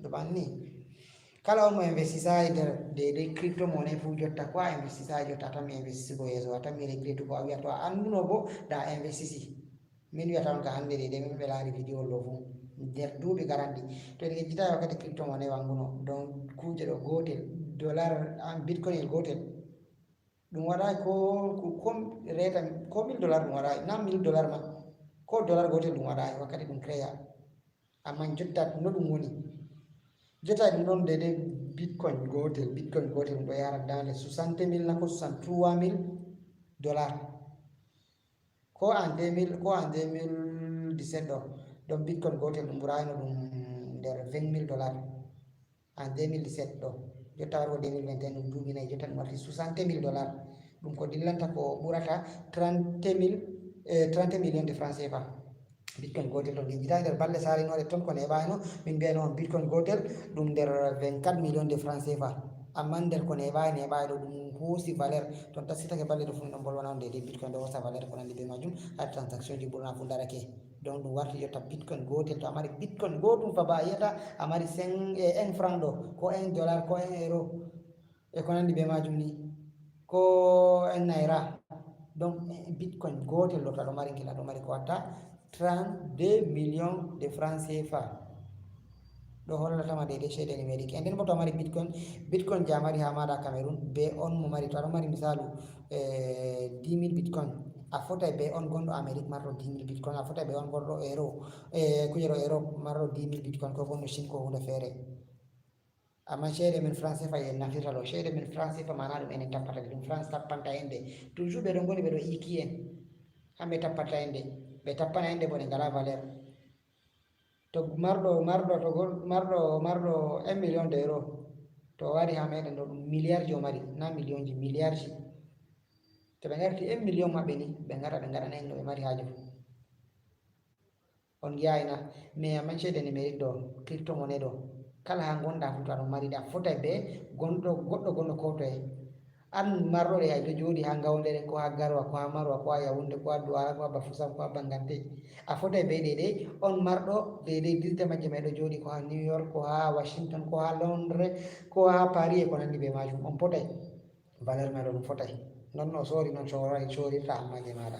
Ɗum anni. Kala on mo investisaay nder deydey crypto monnaie fuu jotta, ko a investisaay jotta, a tammi investisigo yeeso, a tammi regrettugo, a wi'a to a annduno bo, da a investisi. Min wi'ata on ka hannde deydey, min ɓe laari video ɗo fuu. Nder duuɓi garanti. To en yejjitaay wakkati crypto monnaie wannguno, donc kuuje ɗo gootel, dollar, an bitcoin el gootel. Ɗum waɗaay ko, ko, ko reeta, ko mille dollar ɗum waɗaay, na mille dollar ma, ko dollar gootel ɗum waɗaay wakkati ɗum créa. Amma jotta no ɗum woni. Jotta ɗum ɗon deydey bitcoin gootel, bitcoin gootel ɗum ɗo yahra dans les soixante mille na ko soixante-trois mille dollars. Ko en deux mille, ko en deux mille dix-sept ɗo, ɗon bitcoin gootel ɗum ɓuraayno ɗum nder vingt mille dollars. En deux mille dix-sept ɗo, jotta wargo deux mille vingt et un ɗum duuɓi nayi, jotta ɗum warti soixante mille dollars. Ɗum ko dillanta ko ɓurata trente mille, eh, trente millions de francs C F A. Bitcoin gootel ɗon yejjitaay nder balɗe saalinooɗe ton ko neeɓaayno, min mbiyayno on bitcoin gootel ɗum nder vingt-quatre millions de francs C F A. Amma nder ko neeɓaay, neeɓaay ɗo ɗum hoosi valeur, ton tasitake balɗe ɗo fuu min ɗon mbolwana on deydey bitcoin ɗo hoosa valeur ko nanndi bee maajum, haa transaction ji ɓurna fuu darake. Donc ɗum warti jotta bitcoin gootel, to a mari bitcoin gootum fa ba a yi'ata a mari cinq, eh, un franc ɗo, ko un dollar, ko un euro, e ko nanndi bee maajum ni, ko un naira. Donc, eh, bitcoin gootel ɗo to aɗo mari ngel, aɗo mari ko watta trente-deux millions de francs C F A. Ɗo hollata ma deydey ceede numérique. E nden bo to a mari bitcoin, bitcoin je a mari haa maaɗa Cameroun, bee on mo mari, to aɗo mari misaalu, eh, dix mille bitcoin, a fotay bee on gonɗo Amérique marɗo dix mille bitcoin, a fotay bee on gonɗo euro, eh, kuuje ɗo Europe marɗo dix mille bitcoin, ko gonɗo Chine ko huunde feere. Amma ceede men franc C F A en nafirta ɗo. Ceede men franc C F A maana ɗum enen tappata ɗe. Ɗum France tappanta en ɗe. Toujours ɓe ɗon ngoni ɓe ɗo iiki en. Hamɓe tappata en ɗe. Ɓe tappana en ɗe bo ɗe ngalaa valeur. To marɗo, marɗo, to gol-, marɗo, marɗo un million de euro. To o wari haa meɗen ɗo, ɗum milliard ji o mari, na million ji, milliard ji. To ɓe ngarti un million maɓɓe ni, ɓe ngara ɓe ngaɗana en no ɓe mari haaje fof. On ngiyaay na? Mais amman ceede numérique ɗo, crypto monnaie ɗo, kala haa ngonɗa fof to aɗon mari ɗe, a fotay be gonɗo, goɗɗo gonɗo ko toye. An marɗo ɗe, ay ɗo jooɗi haa Ngawlere, ko haa Garoua, ko haa Maroua, ko haa Yaoundé, ko haa Douala, ko haa Bafoussam, ko haa Bangangté. A fotay be ɗe ɗe, on marɗo ɗe ɗe, dirte majje may ɗo jooɗi ko haa New York, ko haa Washington, ko haa Londres, ko haa Paris e ko nanndi be maajum. On potay. Valeur may ɗo ɗum fotay. Non no o soori, non soora-, soorirta amma je maaɗa.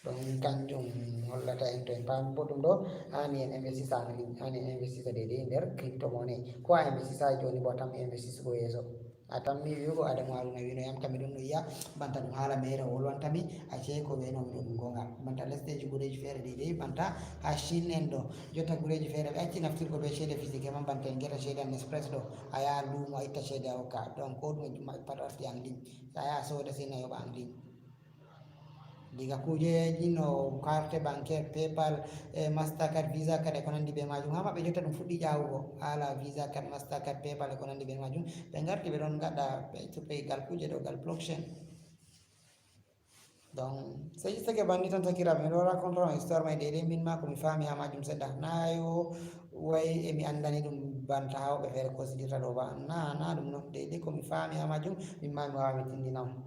Ɗum kanjum hollata en to en paami boɗɗum ɗo, haani en investisa en ligne, haani en investisa deydey nder crypto monnaie. Ko a investisa jooni bo, a tammi investisugo yeeso. A tammi wi'ugo Adamu Haruna wi'no yam, kam mi ɗon no yi'a banta ɗum haala meere o wolwantami, a ceeko wi'no mi ɗo ɗum goonga. Banta lesdeji gureji feere deydey, banta haa Chine en ɗo. Jotta gureji feere ɓe acci naftirgo be ceede physique man, banta en ngi'ata ceede AliExpress ɗo. A yaha luumo a itta ceede a hokka. Donc ko ɗume maɓɓe pat o arti en ligne. Sa yaha a sooda sey na yoɓa en ligne. Diga kujeji no carte bancaire, PayPal, e Mastercard, Visa card e ko nandi be majum. Haa maɓɓe jotta ɗum fuɗɗi ƴaawugo. Haala Visa card, Mastercard, PayPal e ko nandi be majum. Ɓe ngarti ɓe ɗon ngaɗa, ɓe, ɓe gal kuje ɗo, gal blockchain. Donc, c'est juste que banni tan, sakiraaɓe, mi ɗo raconter on histoire may deydey, min ma ko mi faami haa majum seɗɗa. Na yo way e mi anndani ɗum banta haa woɓɓe feere ko sidirta ɗo ba. Na, na ɗum non, deydey ko mi faami haa majum, min ma mi waawa mi tindina on.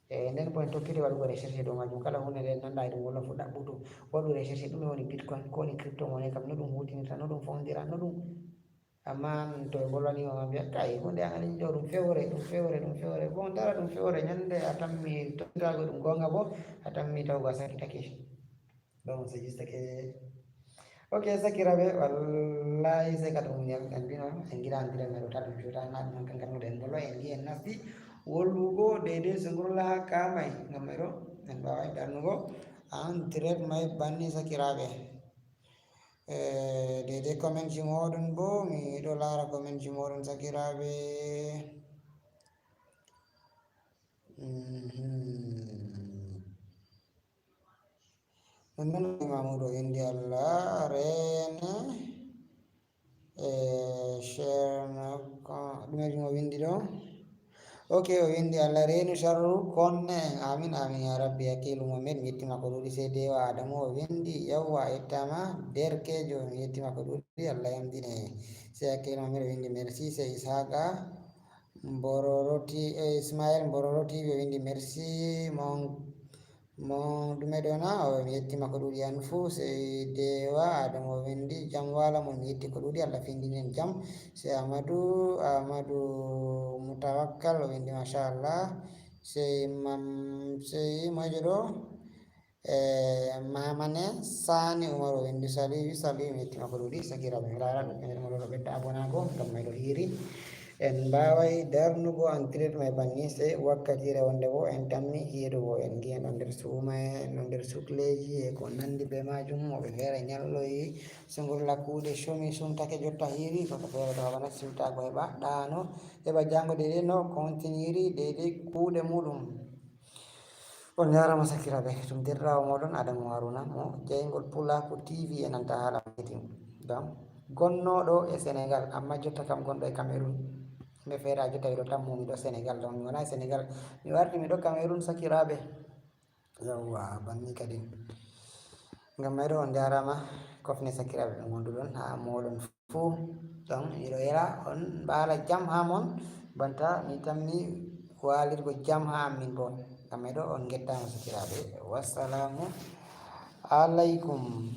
E nden bo en tokkiti waɗugo recherche dow majum. Kala huunde nde en nannda e ɗum walla fu ɗaɓɓutu, waɗu recherche ɗume woni Bitcoin, ko woni crypto monnaie kam, no ɗum huutinirta, no ɗum fowndira, no ɗum. Amma min to ɓe mbolwani ma, ma mbi'a, "Kay, huunde an alin ɗo ɗum fewre, ɗum fewre, ɗum fewre." Bon, dara ɗum fewre, ñande a tammi toppitaago ɗum goonga bo, a tammi tawgo a sakitake. Donc, c'est juste que, ok, sakiraaɓe, wallahi, c'est que ɗum en, en mbino, en ngiɗa en mbira meɗo ta ɗum cuuta, na ɗum kan ngarnuɗo en mbolwa, en ngi en nasti wolwugo deydey sungurla haa kamay, ngam meɗo, en mbaaway darnugo en direct may banni, sakiraaɓe. Eh, deydey comment ji mooɗon bo, mi ɗo laara comment ji mooɗon, sakiraaɓe. Mhm. Ɗum noon Mamoudou o winndi Allah reene, e Ceerno ko, ɗume ɗum o winndi ɗo? Ok, o winndi Allah reenu sharru konne en. Amin, amin, ya Rabbi, hakiilu Mohamed, mi yettima ko ɗuuɗi. Sey Dewa Adamu o winndi, yawwa, a yettaama, derkeejo, mi yettima ko ɗuuɗi, Allah yamɗine. Sey hakiilu Mohamed o winndi, merci. Sey Ishaqa Mbororo T-, eh, Ismaël Mbororo T V o winndi, merci, mon Mo ɗume ɗo na? O, mi yettima ko ɗuuɗi an fuu. Sey Dewa Adamu o winndi, jam wala mo, mi yetti ko ɗuuɗi, Allah findini en jam. Sey Amadou, Amadou Mutawakkal o winndi, machallah. Sey Mam-, sey moyjo ɗo? E Mamane Sani Umar o winndi, salut, salut, mi yettima ko ɗuuɗi, sakiraaɓe, mi laara ɗum, enen mo ɗo ɓedda abonaago, ngam may ɗo hiiri. En mbaaway darnugo en direct may banni, sey wakkatiire wonde wo en tammi yiidugo. En ngi'an ɗon nder suumaye, ɗon nder sukleeji e ko nanndi be maajum. Woɓɓe feere nyalloyi, sungurla kuuɗe comi, sumtake, jotta hiiri, goɗɗo feere ɗo haɓana siwtaago heɓa ɗaano, heɓa jaango deydey no kontiniri deydey kuuɗe muuɗum. On njaaraama sakiraaɓe, ɗum deerɗiraawo mooɗon Adamu Haruna mo jeyngol Pulaaku T V e nanta haala marketing. Donc, gonnooɗo e Senegal, amma jotta kam gonɗo e Cameroun. Yimɓe feere a jotta ɓe ɗo tammo mi ɗo Senegal, donc mi wonaa e Senegal. Mi warti mi ɗo Cameroun sakiraaɓe. Yawwa, banni kadi. Ngam may ɗo on njaaraama, kofne sakiraaɓe ɓe ngonduɗon haa mooɗon fuu. Donc, miɗo yela on mbaala jam haa mon, banta mi tammi waalirgo jam haa am min bo. Ngam may ɗo on ngettaama sakiraaɓe. Wassalamu aleykum.